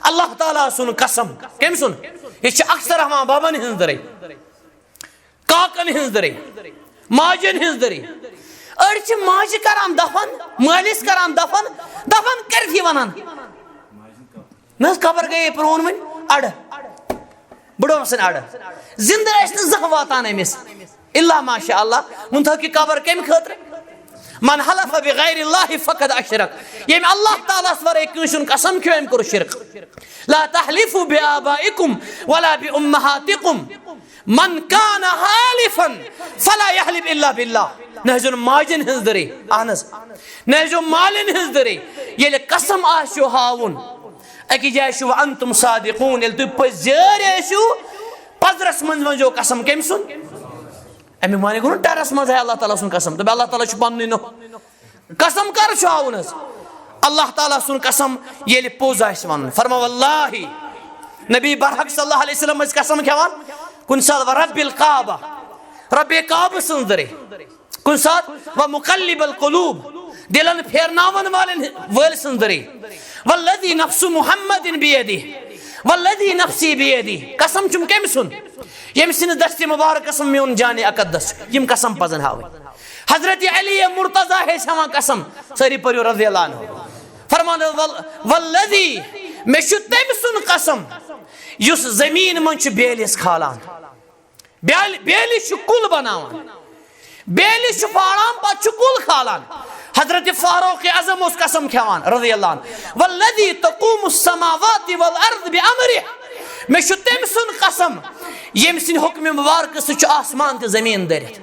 اللہ تعالیٰ سُنٛد قسم۔ کٔمۍ سُنٛد؟ یہِ چھِ اکثر ہاوان بابن ہٕنٛز دٔرے۔ کاکن ہٕنٛز دٔرے، ماجن ہٕنٛز دٔرے۔ أڑۍ چھِ ماجہِ کران دفن، مٲلِس کران دفن، دفن کٔرتھٕے ونان، نہ حظ، قبر گٔیے پرٛون وۄنۍ اڑٕ، بٕڈٕ اوسُن اڑٕ، زِندٕ ٲسۍ نہٕ زانٛہہ واتان أمِس۔ الا ماشاء اللہ، وۄنۍ تھٲو کہِ قبر کمہِ خٲطرٕ؟ من حلف بغیر اللہ فقد اشرک، ییٚمۍ اللہ تعالیٰ ہس ورٲے کٲنٛسہِ ہُنٛد قسم کھیوٚو، أمۍ کوٚر شرک۔ لا تحلفوا بآبائکم ولا بأمہاتکم، من کان حالفا فلا یحلف الا باللہ۔ نہ حظ ماجن ہٕنٛز دٔرے، اہن حظ، نہ حظ مالن ہٕنٛز دٔرے۔ ییٚلہِ قسم آسیو ہاوُن، أکِس جایہِ چھُ وَأَنْتُمْ صَادِقُونَ، ییٚلہِ تُہۍ پٔزۍ یٲرۍ ٲسِو، پزرس منٛز ؤنۍزیو قسم۔ کٔمۍ سُنٛد؟ اَمیُک معنی گوٚو نہٕ ٹرس منٛز ہے اللہ تعالیٰ سُنٛد قسم، دوٚپ اللہ تعالیٰ چھُ پننُے نوٚو۔ قسم کر چھُ ہاوُن حظ؟ اللہ تعالیٰ سُنٛد قسم ییٚلہِ پوٚز آسہِ وَنُن۔ فرما واللہ، نبی برحق صلی اللہ علیہ وسلم ٲسۍ قسم کھٮ۪وان، کُنہِ ساتہٕ ورب الکعبہ، رب کعبہ سٕنٛز دٔرے، کُنہِ ساتہٕ ومقلب القلوب، دِلن پھیرناون والٮ۪ن وٲلۍ سٕنٛز دٔرے، والذی نفس محمد بیدہ، والذی نفسی بیدہ، قسم چھُم کٔمۍ سُنٛد؟ ییٚمہِ سٕنٛدِس دستِ مُبارکس منٛز میون جانِ اقدس چھُ۔ یِم قسم پزن ہاوٕنۍ۔ حضرت علی مرتضیٰ ہیٚس ہٮ۪وان قسم، سٲری پٔرِو رضی اللہ عنہ۔ فرمان وال-، والذی، مےٚ چھُ تٔمۍ سُنٛد قسم یُس زٔمیٖن منٛز چھُ بیلِس کھالان، بیل-، بیلِس چھُ کُل بناوان، بیلِس چھُ پھاڑان، پتہٕ چھُ کُل کھالان۔ حضرت فاروق اعظم اوس قسم کھٮ۪وان رضی اللہ عنہ، والذی تقوم السماوات والارض بامرہ، مےٚ چھُ تٔمۍ سُنٛد قسم ییٚمہِ سٕنٛدِ حُکمِ مُبارکہٕ سۭتۍ چھُ آسمان تہٕ زٔمیٖن دٔرِتھ۔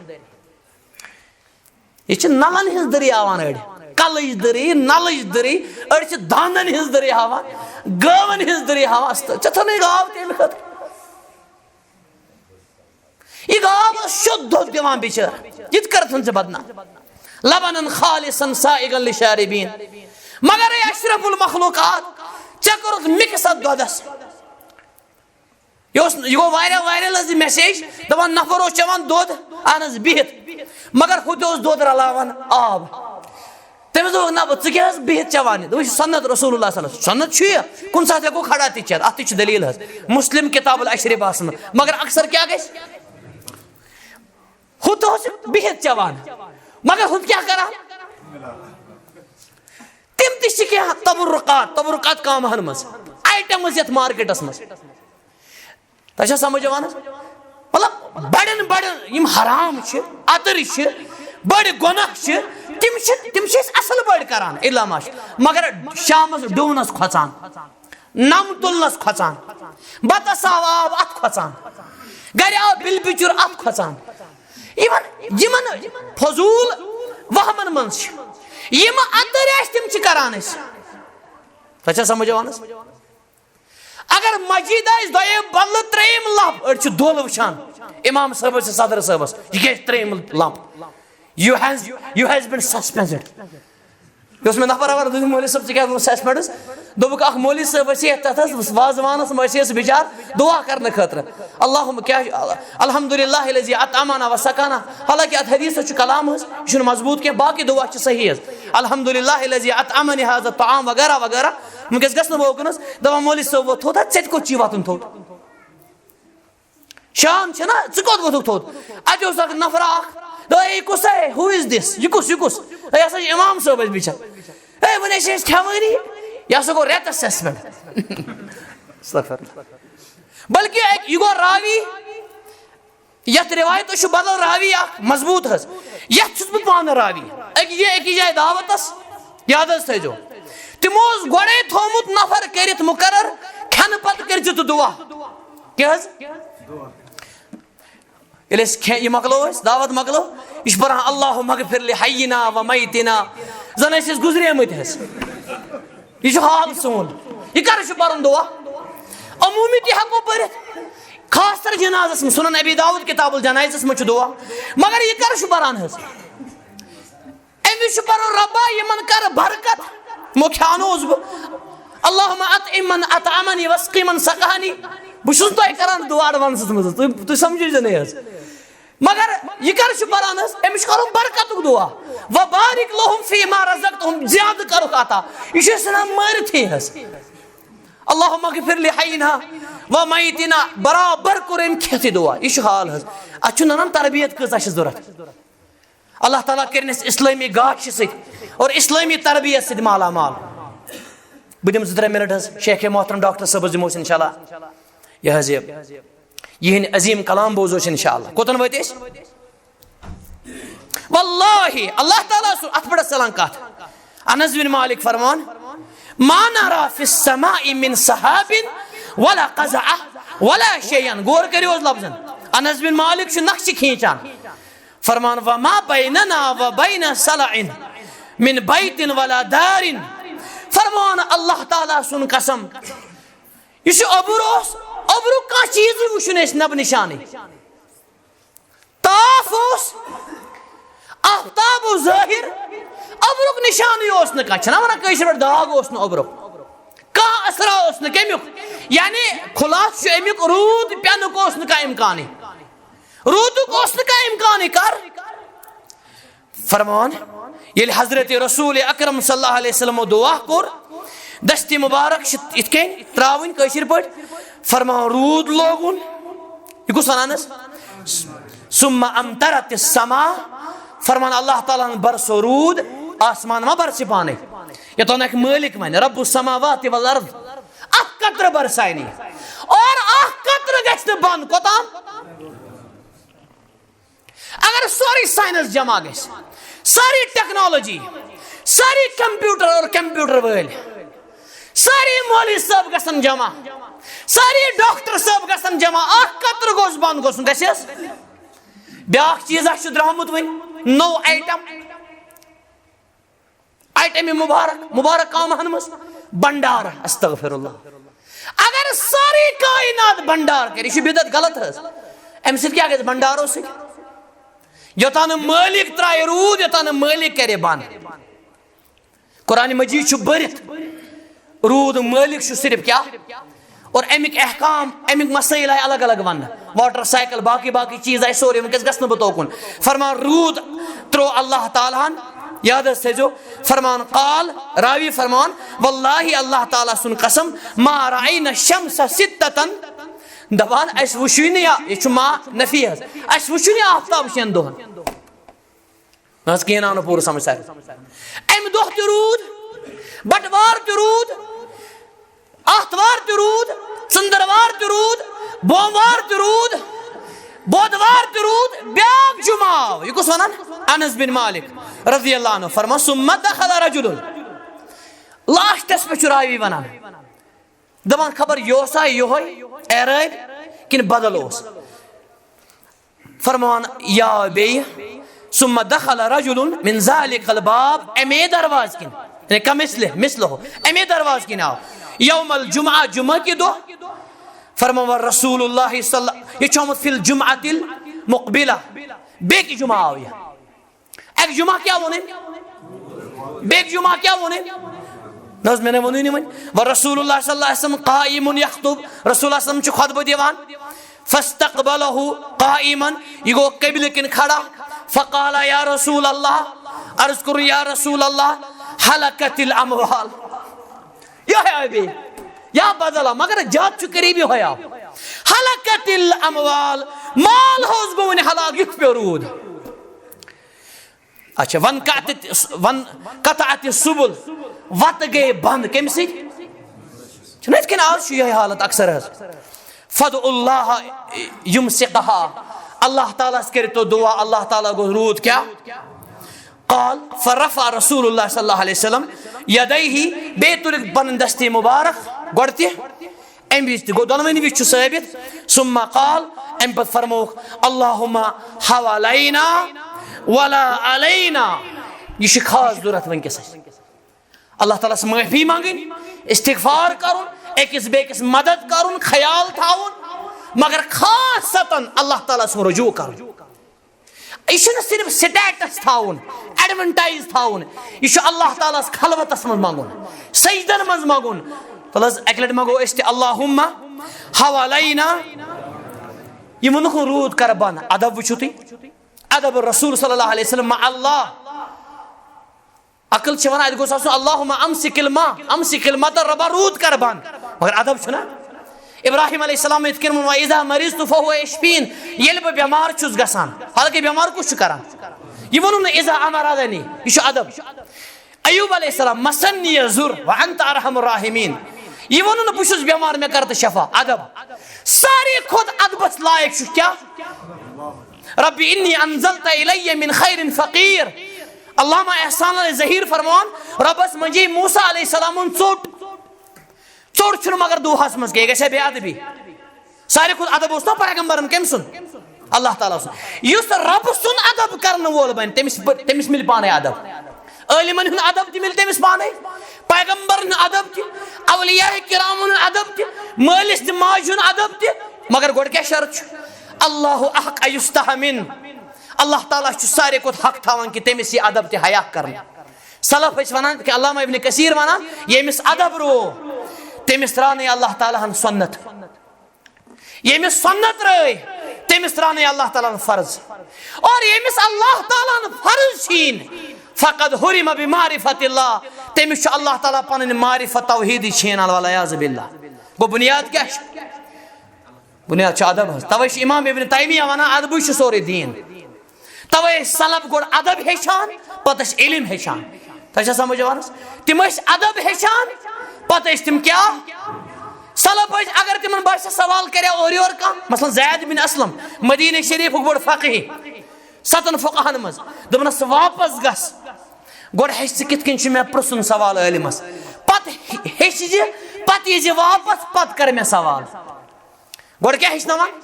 یہِ چھِ نلن ہٕنٛز دٔری ہاوان أڑۍ، کلٕچ دٔری، نلٕچ دٔری، أڑۍ چھِ دانن ہٕنٛز دٔری ہاوان، گٲون ہٕنٛز دٔری ہاوان۔ است-، ژےٚ تھٲونٕے گاو تہِ اَمہِ خٲطرٕ؟ یہِ گاو ٲس شوٚد دۄد دِوان بِچٲر، یہِ تہِ کٔرتھن ژےٚ بدنام۔ لبنا خالصا سائغا للشاربین۔ مگر اے اشرف المخلوقات، ژےٚ کوٚرُتھ مِکس اتھ دۄدس۔ یہِ اوس، یہِ گوٚو واریاہ وایرل حظ یہِ میسیج، دپان نفر اوس چٮ۪وان دۄد، اہن حظ، بِہِتھ، مگر ہُہ تہِ اوس دۄد رلاوان آب۔ تٔمِس دوٚپُکھ، نہ، ژٕ کیٛاہ حظ بِہِتھ چٮ۪وان یہِ؟ دوٚپُن، یہِ چھُ سنت رسول اللہ صلی اللہ علیہ وسلم۔ سنت چھُ یہِ، کُنہِ ساتہٕ ہٮ۪کو کھڑا تہِ چٮ۪تھ، اتھ تہِ چھُ دٔلیٖل حظ، مسلم کتاب الاشرباہس منٛز۔ مگر اکثر کیٛاہ گژھِ؟ ہُہ تہِ اوس بِہِتھ چٮ۪وان، مگر ہُہ تہِ کیٛاہ کران؟ تِم تہِ چھِ کینٛہہ تبرکات، تبرکات کامہن منٛز، آیٹمز یتھ مارکیٹس منٛز۔ تۄہہِ چھا سمجھ یِوان حظ؟ مطلب، بڑٮ۪ن بڑٮ۪ن یِم حرام چھِ، اَتٕرۍ چھِ، بٔڑۍ گۄناہ چھِ، تِم چھِ، تِم چھِ أسۍ اَصٕل پٲٹھۍ کران، الا ماشاء اللہ۔ مگر شامس ڈُونس کھۄژان، نم تُلنس کھۄژان، بتس آو آب اتھ کھۄژان، گرِ آو بِل بِچُر اتھ کھۄژان۔ یِمن، یِمن فضوٗل وہمن منٛز چھِ یِم اَتٕرۍ اَسہِ، تِم چھِ کران أسۍ۔ تۄہہِ چھا سمجھ یِوان حظ؟ اگر مسجد آسہِ دۄیو بدلہٕ ترٛیٚیِم لمپ، أڑۍ چھِ دۄل وٕچھان، امام صٲبس تہٕ صدر صٲبس، یہِ کیٛاہ چھِ ترٛیٚیِم lamp? You has, you has been suspended. یہِ اوس مےٚ نفر اورٕ، دوٚپُن، "مولوی صٲب، ژٕ کیٛازِ گوٚمُت سسپینڈس؟" دوٚپُکھ، "اکھ مولوی صٲب ٲسۍ یتھ، تتھ حظ وازوانس منٛز ٲسۍ أسۍ بِچار دُعا کرنہٕ خٲطرٕ، اللہم کیٛاہ، الحمدللہ الذی اطعمنا و سقانا۔" حالانکہ اتھ حدیثس چھُ کلام حظ، یہِ چھُنہٕ مضبوط کینٛہہ، باقٕے دُعا چھِ صحیح حظ۔ "الحمدللہ الذی اطعمنی هذا الطعام" وغیرہ وغیرہ۔ وٕنکیٚس گژھٕ نہٕ بہٕ اوکُن حظ، دپان، "مولوی صٲب ووت تھوٚد، ژےٚ تہِ کوٚت چی وۄتھُن تھوٚد؟ شام چھےٚ نا، ژٕ کوٚت ووٚتھُکھ تھوٚد؟" اتہِ اوس اکھ نفرا اکھ، دوٚپ، "ہے، یہِ کُس ہے؟ Who is this? یہِ کُس، یہِ کُس؟ ہے، یہِ ہسا چھُ امام صٲب اَسہِ بِچھان۔ ہے، وۄنۍ ہے چھِ أسۍ کھٮ۪وٲنی، یہِ ہسا گوٚو رٮ۪تس سسپینڈ۔" استغفر اللہ۔ بلکہ اکہِ، یہِ گوٚو راوی، یتھ روایتس چھُ بدل راوی اکھ مضبوط حظ، یتھ چھُس بہٕ پانہٕ راوی۔ أکِس جایہِ، أکِس جایہِ دعوتس، یاد حظ تھٲیزیو، تِمو اوس گۄڈے تھوٚومُت نفر کٔرِتھ مقرر، کھٮ۪نہٕ پتہٕ کٔرۍ زِ تہٕ دُعا۔ کیٛاہ حظ؟ ییٚلہِ أسۍ کھے-، یہِ مۄکلو، أسۍ دعوت مۄکلو، یہِ چھُ پران، "اللہم اغفر لحینا و میتنا"، زن ٲسۍ أسۍ گُزریمٕتۍ حظ۔ یہِ چھُ حال سون۔ یہِ کر چھُ پرُن دُعا؟ عموٗمی تہِ ہٮ۪کو پٔرِتھ، خاص طور جنازس منٛز، سنن ابی داؤد کتاب الجنائزس منٛز چھُ دُعا۔ مگر یہِ کر چھُ پران حظ؟ أمِس چھُ پرُن، "رۄبا، یِمن کر برکت، یِمو کھیانووُس بہٕ۔ اللہم اطعم من اطعمنی واسق من سقانی۔" بہٕ چھُس تۄہہِ کران دُعا ایڈوانسس منٛز، تُہۍ، تُہۍ سمجھِو زِ نہٕ حظ۔ مگر یہِ کر چھُ پران حظ؟ أمِس چھُ کرُن برکتُک دُعا۔ "وبارک لہم فیما رزقتہم"، زیادٕ کرُکھ عطا۔ یہِ چھُ أسۍ ژھٕنان مٲرِتھٕے حظ۔ "اللہم اغفر لحینا و میتنا"، برابر کوٚر أمۍ کھٮ۪تھ یہِ دُعا۔ یہِ چھُ حال حظ۔ اتھ چھُ ننان تربیت کۭژاہ چھِ ضروٗرت۔ اللہ تعالیٰ کٔرِنۍ أسۍ اسلٲمی گاشہِ سۭتۍ اور اسلٲمی تربیت سۭتۍ مالا مال۔ بہٕ دِمہٕ زٕ ترٛےٚ منٹ حظ شیخ محترم ڈاکٹر صٲبس، دِمو أسۍ انشاءاللہ یہِ حظ یہِ، یِہِنٛدۍ عظیٖم کلام بوزو أسۍ انشاءاللہ۔ کوٚتن وٲتۍ أسۍ؟ واللہ، اللہ تعالیٰ سُنٛد، اتھ پٮ۪ٹھ ژلان کتھ۔ انس بن مالک فرمان، "ما نرى في السماء من سحاب ولا قزعة ولا شيئا"۔ غور کٔرِو حظ لفظن۔ انس بن مالک چھُ نقشہِ کھینچان۔ فرمان، "وما بيننا وبين صلع من بيت ولا دار"۔ فرمان اللہ تعالیٰ سُنٛد قسم، یُس یہِ اوٚبُر اوس، اوٚبرُک کانٛہہ چیٖزٕے وٕچھُن اَسہِ نبہٕ نِشانٕے۔ تاپھ اوس، آفتاب اوس ظٲہِر، اوٚبرُک نِشانٕے اوس نہٕ کانٛہہ۔ چھِنہ وَنان کٲشِر پٲٹھۍ، داغ اوس نہٕ اوٚبرُک، کانٛہہ اثرا اوس نہٕ کَمیُک۔ یعنی خُلاصہٕ چھُ اَمیُک، روٗد پٮ۪نُک اوس نہٕ کانٛہہ اِمکانٕے۔ روٗدُک اوس نہٕ کانٛہہ اِمکانٕے۔ کر؟ فرمان، ییٚلہِ حضرت رسول اکرم صلی اللہ علیہ وسلمو دُعا کوٚر، دستی مبارک چھِ یِتھ کٔنۍ ترٛاوٕنۍ کٲشِر پٲٹھۍ، فرمان، روٗد لوگُن۔ یہِ کُس وَنان حظ؟ ثم امطرت السماء، فرمان، اللہ تعالیٰ ہن برسو روٗد، آسمان ما برسہِ پانے؟ یوٚتام اکھ مٲلِک وَنہِ، رب السماوات والارض، اکھ قطرٕ برساے نہٕ۔ اور اکھ قطرٕ گژھِ نہٕ بنٛد۔ کوٚتام؟ اگر سورُے ساینس جمع گژھِ، ساری ٹیکنالوجی، ساری کمپیوٹر اور کمپیوٹر وٲلۍ، ساری مولوی صٲب گژھن جمع، ساری ڈاکٹر صٲب گژھن جمع، اکھ قطرٕ گوٚژھ بنٛد گژھُن، گژھِ حظ؟ بیٛاکھ چیٖز اکھ چھُ درٛامُت وۄنۍ نوٚو آیٹم، آیٹم مبارک، مبارک کامہن منٛز بنڈارٕ، استغفر اللہ۔ اگر سٲرٕے کائنات بنڈار کرِ، یہِ چھُ بدعت، غلط حظ۔ اَمہِ سۭتۍ کیٛاہ گژھِ بنڈارو سۭتۍ؟ یوٚتام نہٕ مٲلِک ترٛایہِ روٗد، یوٚتام نہٕ مٲلِک کرِ بنٛد۔ قرآن مجیٖد چھُ بٔرِتھ، روٗد مٲلِک چھُ صرف کیٛاہ؟ اور اَمِکۍ احکام، اَمِکۍ مسائل آیہِ الگ الگ وننہٕ۔ واٹر سائیکل، باقٕے باقٕے چیٖز آیہِ سورُے، وٕنکیٚس گژھٕ نہٕ بہٕ توکُن۔ فرمان، روٗد ترٛوو اللہ تعالیٰ ہن، یاد حظ تھٲیزیو۔ فرمان، قال، راوی فرمان، واللہ، اللہ تعالیٰ سُنٛد قسم، ما رأینا الشمس ستة، دپان، اَسہِ وٕچھُے نہٕ یا، یہِ چھُ ما نفی حظ، اَسہِ وٕچھُے نہٕ آفتاب شٮ۪ن دۄہن۔ نہ حظ، کِہیٖنۍ آو نہٕ پوٗرٕ سمجھ سارے۔ اَمہِ دۄہ تہِ روٗد، بٹوار تہِ روٗد، آتھوار تہِ روٗد، ژٔنٛدٕروار تہِ روٗد، بوموار تہِ روٗد، بودوار تہِ روٗد، بیٛاکھ جمعہ آو۔ یہِ کُس وَنان؟ انس بن مالک رضی اللہ عنہ فرمان، "ثم دخل رجل۔" لاسٹس پٮ۪ٹھ چھُ راوی وَنان، دَپان، خبر یہِ اوسا یِہوٚے اعرٲبۍ کِنہٕ بدل اوس؟ فرمان، یا بیٚیہِ، "ثم دخل رجل من ذلك الباب"، اَمے دروازٕ کِنۍ، یعنی کمثلہ، مثلہ، اَمے دروازٕ کِنۍ آو، "یوم الجمعہ"، جمعہ کہِ دۄہ۔ فرمان، "ورسول اللہ صلی اللہ"، یہِ چھُ آمُت "فی الجمعۃ المقبلہ"، بیٚیہِ کہِ جمعہ آو یہِ۔ اَکہِ جمعہ کیٛاہ ووٚن أمۍ؟ بیٚکہِ جمعہ کیٛاہ ووٚن أمۍ؟ نہ حظ، مےٚ نے ووٚنُے نہٕ وۄنۍ۔ "ورسول اللہ صلی اللہ علیہ وسلم قائم یخطب"، رسول اللہ صلی اللہ علیہ وسلم چھُ خطبہٕ دِوان۔ "فاستقبله قائما"، یہِ گوٚو قبلہٕ کِنۍ کھڑا۔ "فقال یا رسول اللہ"، عرض کوٚرُن، "یا رسول اللہ، هلكت الاموال"۔ یِہوٚے آو بیٚیہِ۔ یا بدل آو، مگر زیادٕ چھُ قریٖب یِہوٚے آو۔ "هلكت الاموال"، مال حظ گوٚو وۄنۍ ہلاک، یُتھ پیوٚو روٗد۔ اچھا، "وانقطعت، وانقطعت السبل"، وتہٕ گٔے بنٛد۔ کَمہِ سۭتۍ؟ چھُنہ یِتھ کٔنۍ آز چھُ یِہوٚے حالت اکثر حظ۔ "فادعوا اللہ یمسکہا"، اللہ تعالیٰ ہَس کٔرِو تُہۍ دُعا، اللہ تعالیٰ گوٚو روٗد کیٛاہ؟ قال فرفع رسول اللہ صلی اللہ علیہ وسلم یدیہ، بیٚیہِ تُلِکھ پنٕنۍ دستی مبارک گۄڈٕ تہِ، اَمہِ وِزِ تہِ گوٚو، دۄنوٕنی وِزِ چھُ ثٲبت۔ ثم قال، اَمہِ پتہٕ فرمووُکھ، "اللہم حوالینا ولا علینا"۔ یہِ چھِ خاص ضوٚرتھ وٕنکیٚس اَسہِ۔ اللہ تعالیٰ ہَس معٲفی منٛگٕنۍ، استغفار کرُن، أکِس بیٚکِس مدد کرُن، خیال تھاوُن، مگر خاصتاً اللہ تعالیٰ سُنٛد رجوع کرُن۔ یہِ چھُنہٕ صرف status تھاوُن، advertise تھاوُن، یہِ چھُ اللہ تعالیٰ ہَس خلوتس منٛز منٛگُن، سجدن منٛز منٛگُن۔ تَلہٕ حظ، اَکہِ لٹہِ منٛگو أسۍ تہِ، "اللہم حوالینا"، یہِ ووٚنُکھ، "روٗد کر بنٛد"۔ ادب وٕچھِو تُہۍ، ادب رسول صلی اللہ علیہ وسلم مع اللہ۔ عقل چھِ وَنان، اَتہِ گوٚژھ آسُن، "اللہم امسک الماء، امسک المطر"، رۄبا روٗد کر بنٛد۔ مگر ادب چھُنہ۔ ابراہیم علیہ السلام یِتھ کٔنۍ ووٚن، "واذا مرضت فهو یشفین"، ییٚلہِ بہٕ بٮ۪مار چھُس گژھان، حالانکہِ بٮ۪مار کُس چھُ کران؟ یہِ ووٚنُن نہٕ، "اذا امرضنی"، یہِ چھُ ادب۔ ایوب علیہ السلام، "مسنی الضر وانت ارحم الراحمین"، یہِ ووٚنُن نہٕ، "بہٕ چھُس بٮ۪مار، مےٚ کر تہٕ شفا"، ادب۔ ساروی کھۄتہٕ ادبس لایق چھُ کیٛاہ؟ "رب انی انزلت الی من خیر فقیر"۔ علامہ احسان علی ظہیر فرمان، رۄبس منجے موسیٰ علیہ السلامن ژوٚٹ۔ ژوٚٹ چھُنہٕ مگر دُہس منٛز کینٛہہ، یہِ گژھِ ہا بے ادبی۔ ساروی کھۄتہٕ ادب اوس نا پیغمبرن کٔمۍ سُنٛد؟ اللہ تعالیٰ سُنٛد۔ یُس رۄبہٕ سُنٛد ادب کرنہٕ وول بنہِ، تٔمِس، تٔمِس مِلہِ پانے ادب۔ عٲلمن ہُنٛد ادب تہِ مِلہِ تٔمِس پانے، پیغمبرن ہُنٛد ادب تہِ، اولیاء کرامن ہُنٛد ادب تہِ، مٲلِس تہٕ ماجہِ ہُنٛد ادب تہِ۔ مگر گۄڈٕ کیٛاہ شرط چھُ؟ "اللہ احق ان یستحی من"۔ اللہ تعالیٰ چھُ ساروی کھۄتہٕ حق تھاوان کہِ تٔمِس یہِ ادب تہِ حیا کرنہٕ۔ سلف ٲسۍ ونان، کہِ علامہ ابن کثیر ونان، ییٚمِس ادب روو، تٔمِس ترٛاونٕے اللہ تعالیٰ ہن سنت۔ ییٚمِس سنت رٲے، تٔمِس ترٛاونٕے اللہ تعالیٰ ہن فرض۔ اور ییٚمِس اللہ تعالیٰ ہن فرض چھیٖن، فقد حرم بمعرفت اللہ، تٔمِس چھُ اللہ تعالیٰ پنٕنۍ معرفت توحیدی چھینان، والعیاذ باللہ۔ گوٚو بنیاد کیٛاہ چھُ؟ بنیاد چھُ ادب حظ۔ توے چھُ امام ابن تیمیہ ونان، ادبٕے چھُ سورُے دیٖن۔ توے ٲسۍ سلف گۄڈٕ ادب ہیٚچھان، پتہٕ ٲسۍ علم ہیٚچھان۔ تۄہہِ چھا سمجھ یِوان حظ؟ تِم ٲسۍ ادب ہیٚچھان، پتہٕ ٲسۍ تِم کیٛاہ؟ سلف ٲسۍ، اگر تِمن باسہِ سوال کرِ اورٕ یورٕ کانٛہہ، مثلاً زید بن اسلم، مدینہ شریفُک بوٚڑ فقیہ، ستن فقہن منٛز، دوٚپنس، "ژٕ واپس گژھ، گۄڈٕ ہیٚچھ ژٕ کِتھ کٔنۍ چھُ مےٚ پرٛژھُن سوال عٲلمس، پتہٕ ہیٚچھ زِ، پتہٕ یی زِ واپس، پتہٕ کر مےٚ سوال۔" گۄڈٕ کیٛاہ ہیٚچھناوان؟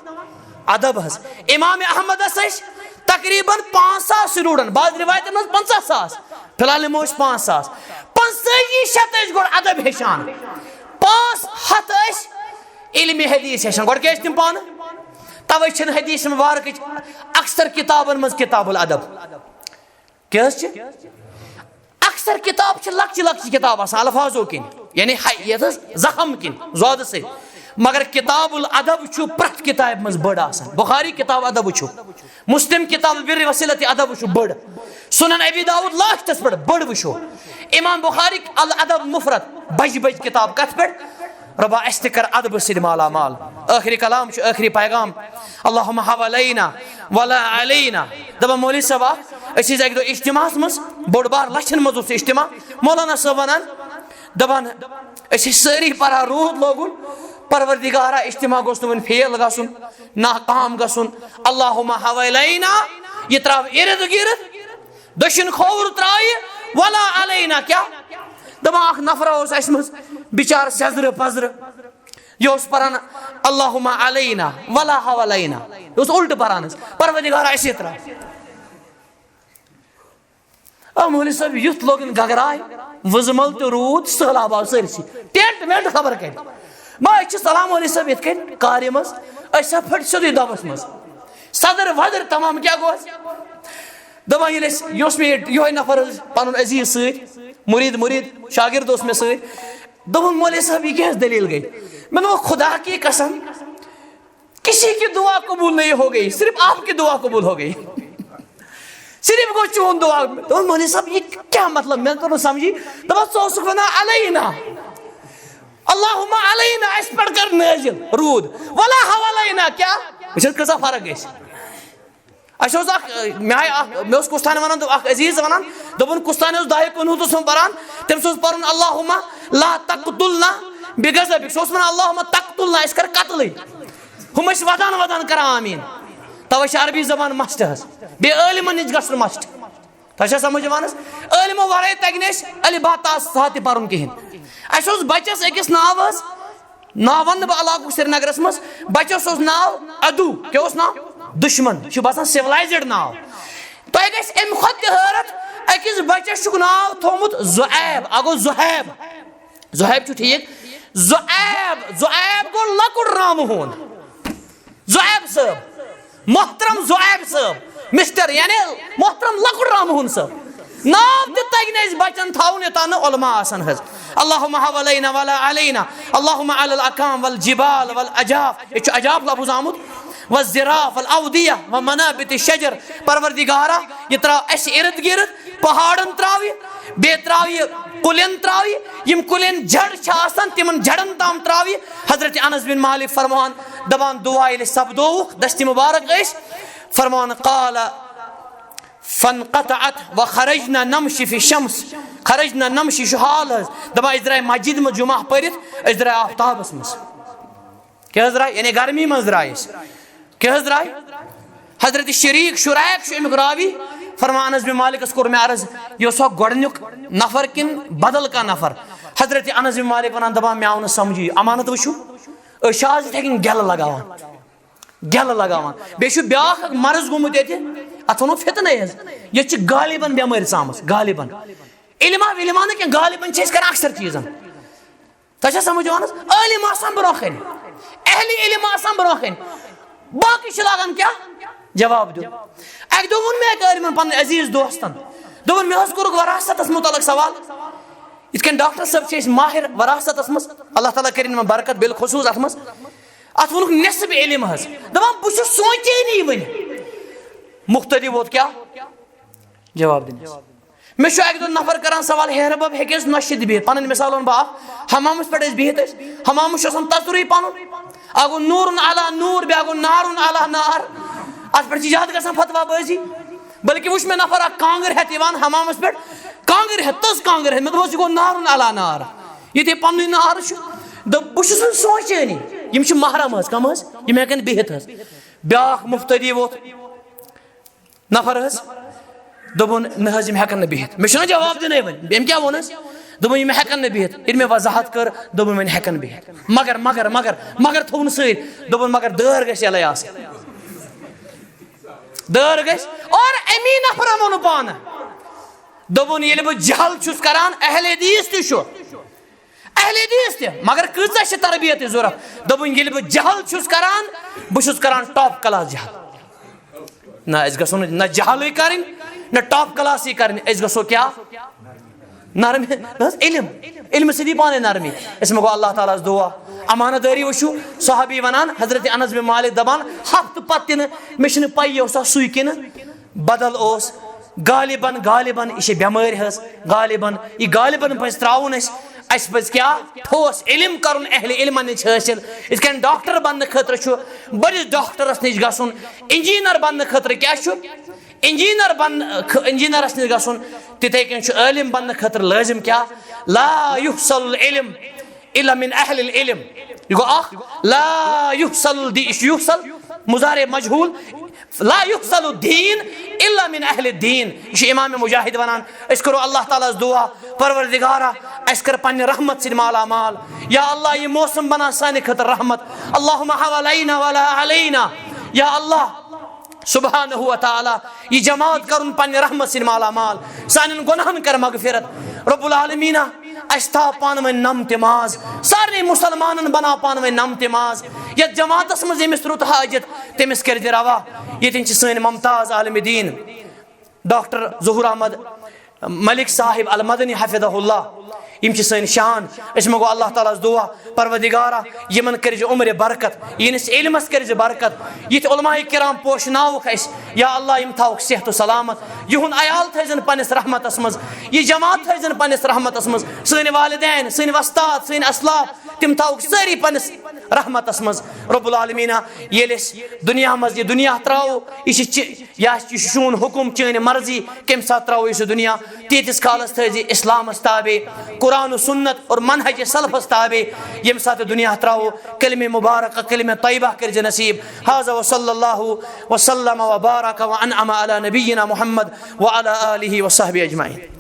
ادب حظ۔ امام احمدس ٲسۍ تقریباً پانٛژھ ساس student، بعض روایتن منٛز پنٛژاہ ساس، فی الحال نِمو أسۍ پانٛژھ ساس۔ پانٛژتٲجی شیٚتھ ٲسۍ گۄڈٕ ادب ہیٚچھان، پانٛژھ ہتھ ٲسۍ علمِ حدیث ہیٚچھان۔ گۄڈٕ کیٛاہ ٲسۍ تِم پانہٕ؟ توے چھِنہٕ حدیث مبارکٕچ اکثر کتابن منٛز کتاب الادب۔ کیٛاہ حظ چھِ؟ اکثر کتاب چھِ لۄکچہِ لۄکچہِ کتاب آسان الفاظو کِنۍ، یعنی ہاے-، یتھ حظ زخم کِنۍ، زودٕ سۭتۍ۔ مگر کتاب الادب چھُ پرٛٮ۪تھ کتابہِ منٛز بٔڑ آسان۔ بخاری کتاب ادب وٕچھِو، مسلم کتاب بر وصلت ادب وٕچھِو بٔڑ، سنن ابی داؤد لاسٹس پٮ۪ٹھ بٔڑ وٕچھِو، امام بخاری الادب مفرد، بجہِ بجہِ کتاب کتھ پٮ۪ٹھ؟ رۄبا، اَسہِ تہِ کر ادبہٕ سۭتۍ مالا مال۔ ٲخری کلام چھُ، ٲخری پیغام، "اللہم حوالینا ولا علینا"۔ دپان، مولوی صٲبا، أسۍ ٲسۍ اکہِ دۄہ اجتماعس منٛز، بوٚڑ بار لچھن منٛز اوس سُہ اجتماع۔ مولانا صٲب ونان، دپان، أسۍ ٲسۍ سٲری پران، روٗد لوگُن، پروردگارا، اجتماع گوٚژھ نہٕ وۄنۍ فیل گژھُن، ناکام گژھُن۔ اللہم حوالینہ، یہِ ترٛاو اِرد گِرد، دٔچھُن کھووُر ترٛایہِ، ولا علینا۔ کیٛاہ؟ دپان، اکھ نفرا اوس اسہِ منٛز بِچارٕ سیٚزرٕ پزرٕ، یہِ اوس پران، اللہم علینا ولا حوالینہ، یہِ اوس اُلٹہٕ پران حظ، پروردگارا، اسے ترٛاو۔ آ، مولوی صٲب، یُتھ لوگُن گگراے، وٕزمل تہٕ روٗد، سٔہلاب آو سٲرسٕے۔ ٹینٹ وینٹ خبر کتہِ۔ ما، أسۍ چھِ سلام مولوی صٲب یِتھ کٔنۍ کارِ منٛز، أسۍ ہا پھٔٹۍ سیوٚدُے دۄبس منٛز۔ صدر ودر تمام کیٛاہ گوٚو اَسہِ؟ دپان ییٚلہِ اَسہِ، یہِ اوس مےٚ یہِ، یِہوٚے نفر حظ، پنُن عزیٖز سۭتۍ، مُریٖد، مُریٖد، شاگرد اوس مےٚ سۭتۍ۔ دوٚپُن، مولوی صٲب، یہِ کیٛاہ حظ دٔلیٖل گٔے؟ مےٚ دوٚپ، خدا کی قسم، کسی کی دعا قبول نہیں ہو گئی، صرف آپ کی دعا قبول ہو گئی۔ صرف گوٚو چون دعا۔ دوٚپُن، مولوی صٲب، یہِ کیٛاہ مطلب؟ مےٚ توٚر نہٕ سمجھی۔ دَپان، ژٕ اوسُکھ وَنان، علینا، اللہم علینا، اَسہِ پٮ۪ٹھ کر نٲزِل روٗد، ولا حوالینہ۔ کیٛاہ؟ وٕچھ حظ، کۭژاہ فرق گژھِ۔ اَسہِ اوس اکھ، مےٚ آیہِ اکھ، مےٚ اوس کُستانۍ وَنان، دوٚپ، اکھ عزیٖز وَنان، دوٚپُن، کُستانۍ اوس دعایہِ قنوٗتَس منٛز پَران، تٔمِس اوس پَرُن، اللہم لا تقتلنا بغضبک، سُہ اوس وَنان، اللہم تقتلنا، اَسہِ کر قتلٕے، ہُم ٲسۍ وَدان وَدان کران آمیٖن۔ تَوَے چھِ عربی زبان must حظ، بیٚیہِ عٲلمَن نِش گژھُن must۔ تۄہہِ چھا سمجھ یِوان حظ؟ عٲلمو ورٲے تَگہِ نہٕ اَسہِ الف با تا سا تہِ پَرُن کِہیٖنۍ۔ اَسہِ اوس بَچَس أکِس ناو حظ، ناو وَنہٕ نہٕ بہٕ علاقُک سرینگرَس منٛز، بَچَس اوس ناو عدو۔ کیٛاہ اوس ناو؟ دُشمَن۔ یہِ چھُ باسان civilized ناو۔ تۄہہِ گژھِ اَمہِ کھۄتہٕ تہِ حٲرَتھ، أکِس بَچَس چھُکھ ناو تھوٚومُت زُعیب۔ اَکھ گوٚو زُہیب، زُہیب چھُ ٹھیٖک۔ زُعیب، زُعیب گوٚو لۄکُٹ رامہٕ ہوٗن۔ زُعیب صٲب، محترم زُعیب صٲب، مسٹر، یعنی محترم لۄکُٹ رامہٕ ہوٗن صٲب۔ ناو تہِ تَگہِ نہٕ اَسہِ بَچَن تھاوُن، یوٚتام نہٕ علماء آسَن حظ۔ اللہم حوالینہ ولا علینا، اللہم علی الاکام والجبال والاجاف، ییٚتہِ چھُ اجاف لفظ آمُت، والزراف والاودیہ ومنابت الشجر۔ پروردگارا، یہِ ترٛاو اَسہِ اِرد گِرد، پہاڑن ترٛاو یہِ، بیٚیہِ ترٛاو یہِ کُلٮ۪ن ترٛاو یہِ، یِم کُلٮ۪ن جڑ چھِ آسان، تِمن جڑن تام ترٛاو یہِ۔ حضرت انس بن مالک فرماوان، دپان، دُعا ییٚلہِ سپدووُکھ، دستِ مبارک ٲسۍ، فرماوان، قال فانقطعت وخرجنا نمشی فی الشمس، خرجنا نمشی، یہِ چھُ حال حظ، دپان، أسۍ درٛاے مسجد منٛز جمعہ پٔرِتھ، أسۍ درٛاے آفتابس منٛز۔ کیٛاہ حظ درٛاے؟ یعنی گرمی منٛز درٛاے أسۍ۔ کیٛاہ حظ درٛاے؟ حضرت شریٖک، شُریٖک چھُ اَمیُک راوی، فرمان، انس بن مالکس کوٚر مےٚ عرض، یہِ اوسا گۄڈٕنیُک نفر کِنہٕ بدل کانٛہہ نفر؟ حضرت انس بن مالک ونان، دپان، مےٚ آو نہٕ سمجھٕے، امانت وٕچھِو، أسۍ چھِ آز یِتھے کٔنۍ گٮ۪لہٕ لگاوان، گٮ۪لہٕ لگاوان۔ بیٚیہِ چھُ بیٛاکھ اکھ مرض گوٚمُت ییٚتہِ، اتھ ونو فتنَے حظ۔ ییٚتہِ چھِ غالباً بٮ۪مٲرۍ ژامٕژ، غالباً۔ علما وِلما نہٕ کینٛہہ، غالباً چھِ أسۍ کران اکثر چیٖزن۔ تۄہہِ چھا سمجھ یِوان حظ؟ عٲلِم آسان برونٛہہ کنہِ، اہلِ علم آسان برونٛہہ کنہِ، باقٕے چھِ لاگان کیٛاہ؟ جواب دیُن۔ اکہِ دۄہ ووٚن مےٚ أکۍ عٲلمن، پنٕنۍ عزیٖز دوستن، دوٚپُن، مےٚ حظ کوٚرُکھ وراثتس مُتعلق سوال۔ یِتھ کٔنۍ ڈاکٹر صٲب چھِ أسۍ ماہر وراثتس منٛز، اللہ تعالیٰ کٔرِنۍ یِمن برکت، بالخصوٗص اتھ منٛز۔ اتھ ووٚنُکھ، نصف علم حظ۔ دپان، بہٕ چھُس سونچٲنی وٕنہِ۔ مُختٔلِف ووت کیٛاہ؟ جواب دِنَس۔ مےٚ چھُ اَکہِ دۄہ نفر کران سوال، ہیرٕ بب ہیٚکہِ حظ نۄشہِ تہِ بِہِتھ؟ پنٕنۍ مثال وَنہٕ بہٕ اکھ، حمامَس پٮ۪ٹھ ٲسۍ بِہِتھ أسۍ، حمامَس چھُ آسان تَژرُے پَنُن، اَکھ گوٚو نوٗرُن علی نوٗر، بیٛاکھ گوٚو نارُن علی نار۔ اَتھ پٮ۪ٹھ چھِ زیادٕ گژھان فتوا بٲزی۔ بلکہِ وٕچھ مےٚ نفر اکھ کانٛگٕر ہٮ۪تھ یِوان حمامَس پٮ۪ٹھ، کانٛگٕر ہٮ۪تھ، تٔژ کانٛگٕر ہٮ۪تھ، مےٚ دوٚپمَس، یہِ گوٚو نارُن علی نار۔ ییٚتہِ پَننُے نار چھُ، دوٚپ، بہٕ چھُس وۄنۍ سونٛچٲنی، یِم چھِ محرم حظ، کَم حظ، یِم ہٮ۪کَن بِہِتھ حظ۔ بیٛاکھ مُفتٔدی ووت، نفر حظ۔ دوٚپُن، نہ حظ، یِم ہٮ۪کن نہٕ بِہِتھ۔ مےٚ چھُنہ جواب دِنَے وۄنۍ۔ أمۍ کیٛاہ ووٚن حظ؟ دوٚپُن، یِم ہٮ۪کن نہٕ بِہِتھ۔ ییٚلہِ مےٚ وضاحت کٔر، دوٚپُن، وۄنۍ ہٮ۪کن بِہِتھ۔ مگر، مگر، مگر، مگر تھوٚوُن سۭتۍ۔ دوٚپُن، مگر دٲر گژھِ یَلَے آسٕنۍ۔ دٲر گژھِ۔ اور اَمی نفرن ووٚن پانہٕ۔ دوٚپُن، ییٚلہِ بہٕ جہل چھُس کران، اہل حدیث تہِ چھُ۔ اہل حدیث تہِ، مگر کۭژاہ چھِ تربیتٕچ ضوٚرتھ؟ دوٚپُن، ییٚلہِ بہٕ جہل چھُس کران، بہٕ چھُس کران top class جہل۔ نہ، أسۍ گژھو نہٕ نہ جہلٕے کرٕنۍ، نہ top classٕے کرٕنۍ، أسۍ گژھو کیٛاہ؟ نرمی۔ نہ حظ، علم، علمہٕ سۭتی پانے نرمی۔ أسۍ منٛگو اللہ تعالیٰ ہس دُعا۔ امانت دٲری وٕچھِو، صحابی ونان، حضرت انس بن مالک دپان، ہفتہٕ پتہٕ تہِ نہٕ، مےٚ چھِنہٕ پَیی اوسا سُے کِنہٕ بدل اوس۔ غالباً، غالباً یہِ چھِ بٮ۪مٲرۍ حظ۔ غالباً، یہِ غالباً پَزِ ترٛاوُن اَسہِ۔ اَسہِ پَزِ کیٛاہ؟ ٹھوس علم کَرُن، اہلِ علمَن نِش حٲصِل۔ یِتھ کٔنۍ ڈاکٹر بَننہٕ خٲطرٕ چھُ بٔڑِس ڈاکٹرَس نِش گژھُن، انجینئر بَننہٕ خٲطرٕ کیٛاہ چھُ؟ انجینئر بن انجینئرس نِش گژھُن، تِتھے کٔنۍ چھُ عٲلِم بننہٕ خٲطرٕ لٲزِم کیٛاہ؟ لا یحصل العلم الا من اہل العلم۔ یہِ گوٚو اکھ، لا یحصل الدی-، یہِ چھُ یحصل مضارع مجہول، لا یحصل الدین الا من اہل الدین۔ یہِ چھُ امام مجاہد ونان۔ أسۍ کرو اللہ تعالیٰ ہس دعا، پروردگارا، اسہِ کر پننہِ رحمت سۭتۍ مالا مال۔ یا اللہ، یہِ موسم بنا سانہِ خٲطرٕ رحمت۔ اللہم حوالینہ ولا علینا۔ یا اللہ، سبحانہ و تعالیٰ، یہِ جماعت کرُن پننہِ رحمت سۭتۍ مالا مال، سانٮ۪ن گۄناہن کر مغفرت۔ رب العالمیٖنہ، اسہِ تھاو پانہٕ ؤنۍ نم تہِ ماز، سارنٕے مسلمانن بناو پانہٕ ؤنۍ نم تہِ ماز۔ یتھ جماعتس منٛز ییٚمِس رُت حاجت، تٔمِس کٔرۍ زِ روا۔ ییٚتٮ۪ن چھِ سٲنۍ ممتاز عالم دین ڈاکٹر ظہور احمد ملک صاحب المدنی حفظہ اللہ، یِم چھِ سٲنۍ شان۔ أسۍ منٛگو اللہ تعالیٰ ہس دعا، پروردگارا، یِمن کٔرۍ زِ عمرِ برکت، یِہنٛدِس علمس کٔرۍ زِ برکت، یِتھۍ علماء کرام پوشناوُکھ اسہِ، یا اللہ، یِم تھاوُکھ صحت و سلامت، یِہُنٛد عیال تھٲوزن پننِس رحمتس منٛز، یہِ جماعت تھٲوزن پننِس رحمتس منٛز، سٲنۍ والدین، سٲنۍ وۄستاد، سٲنۍ اسلاف، تِم تھاوُکھ سٲری پننِس رحمتس منٛز۔ رب العالمیٖنہ، ییٚلہِ أسۍ دُنیا منٛز یہِ دُنیا ترٛاوو، یہِ چھِ چ-، یا یہِ چھُ چون حُکُم، چٲنۍ مرضی، کَمہِ ساتہٕ ترٛاوو أسۍ یہِ دُنیا، تیٖتِس کالس تھٲوزِ اسلامس تابع، قرآن و سنت اور منہج سلفس تابع، ییٚمہِ ساتہٕ دُنیا ترٛاوو، کلمہ مبارکہ، کلمہ طیبہ کٔرزِ نصیب۔ هذا وصلى الله وسلم وبارك وأنعم على نبينا محمد وعلى آله وصحبه أجمعين۔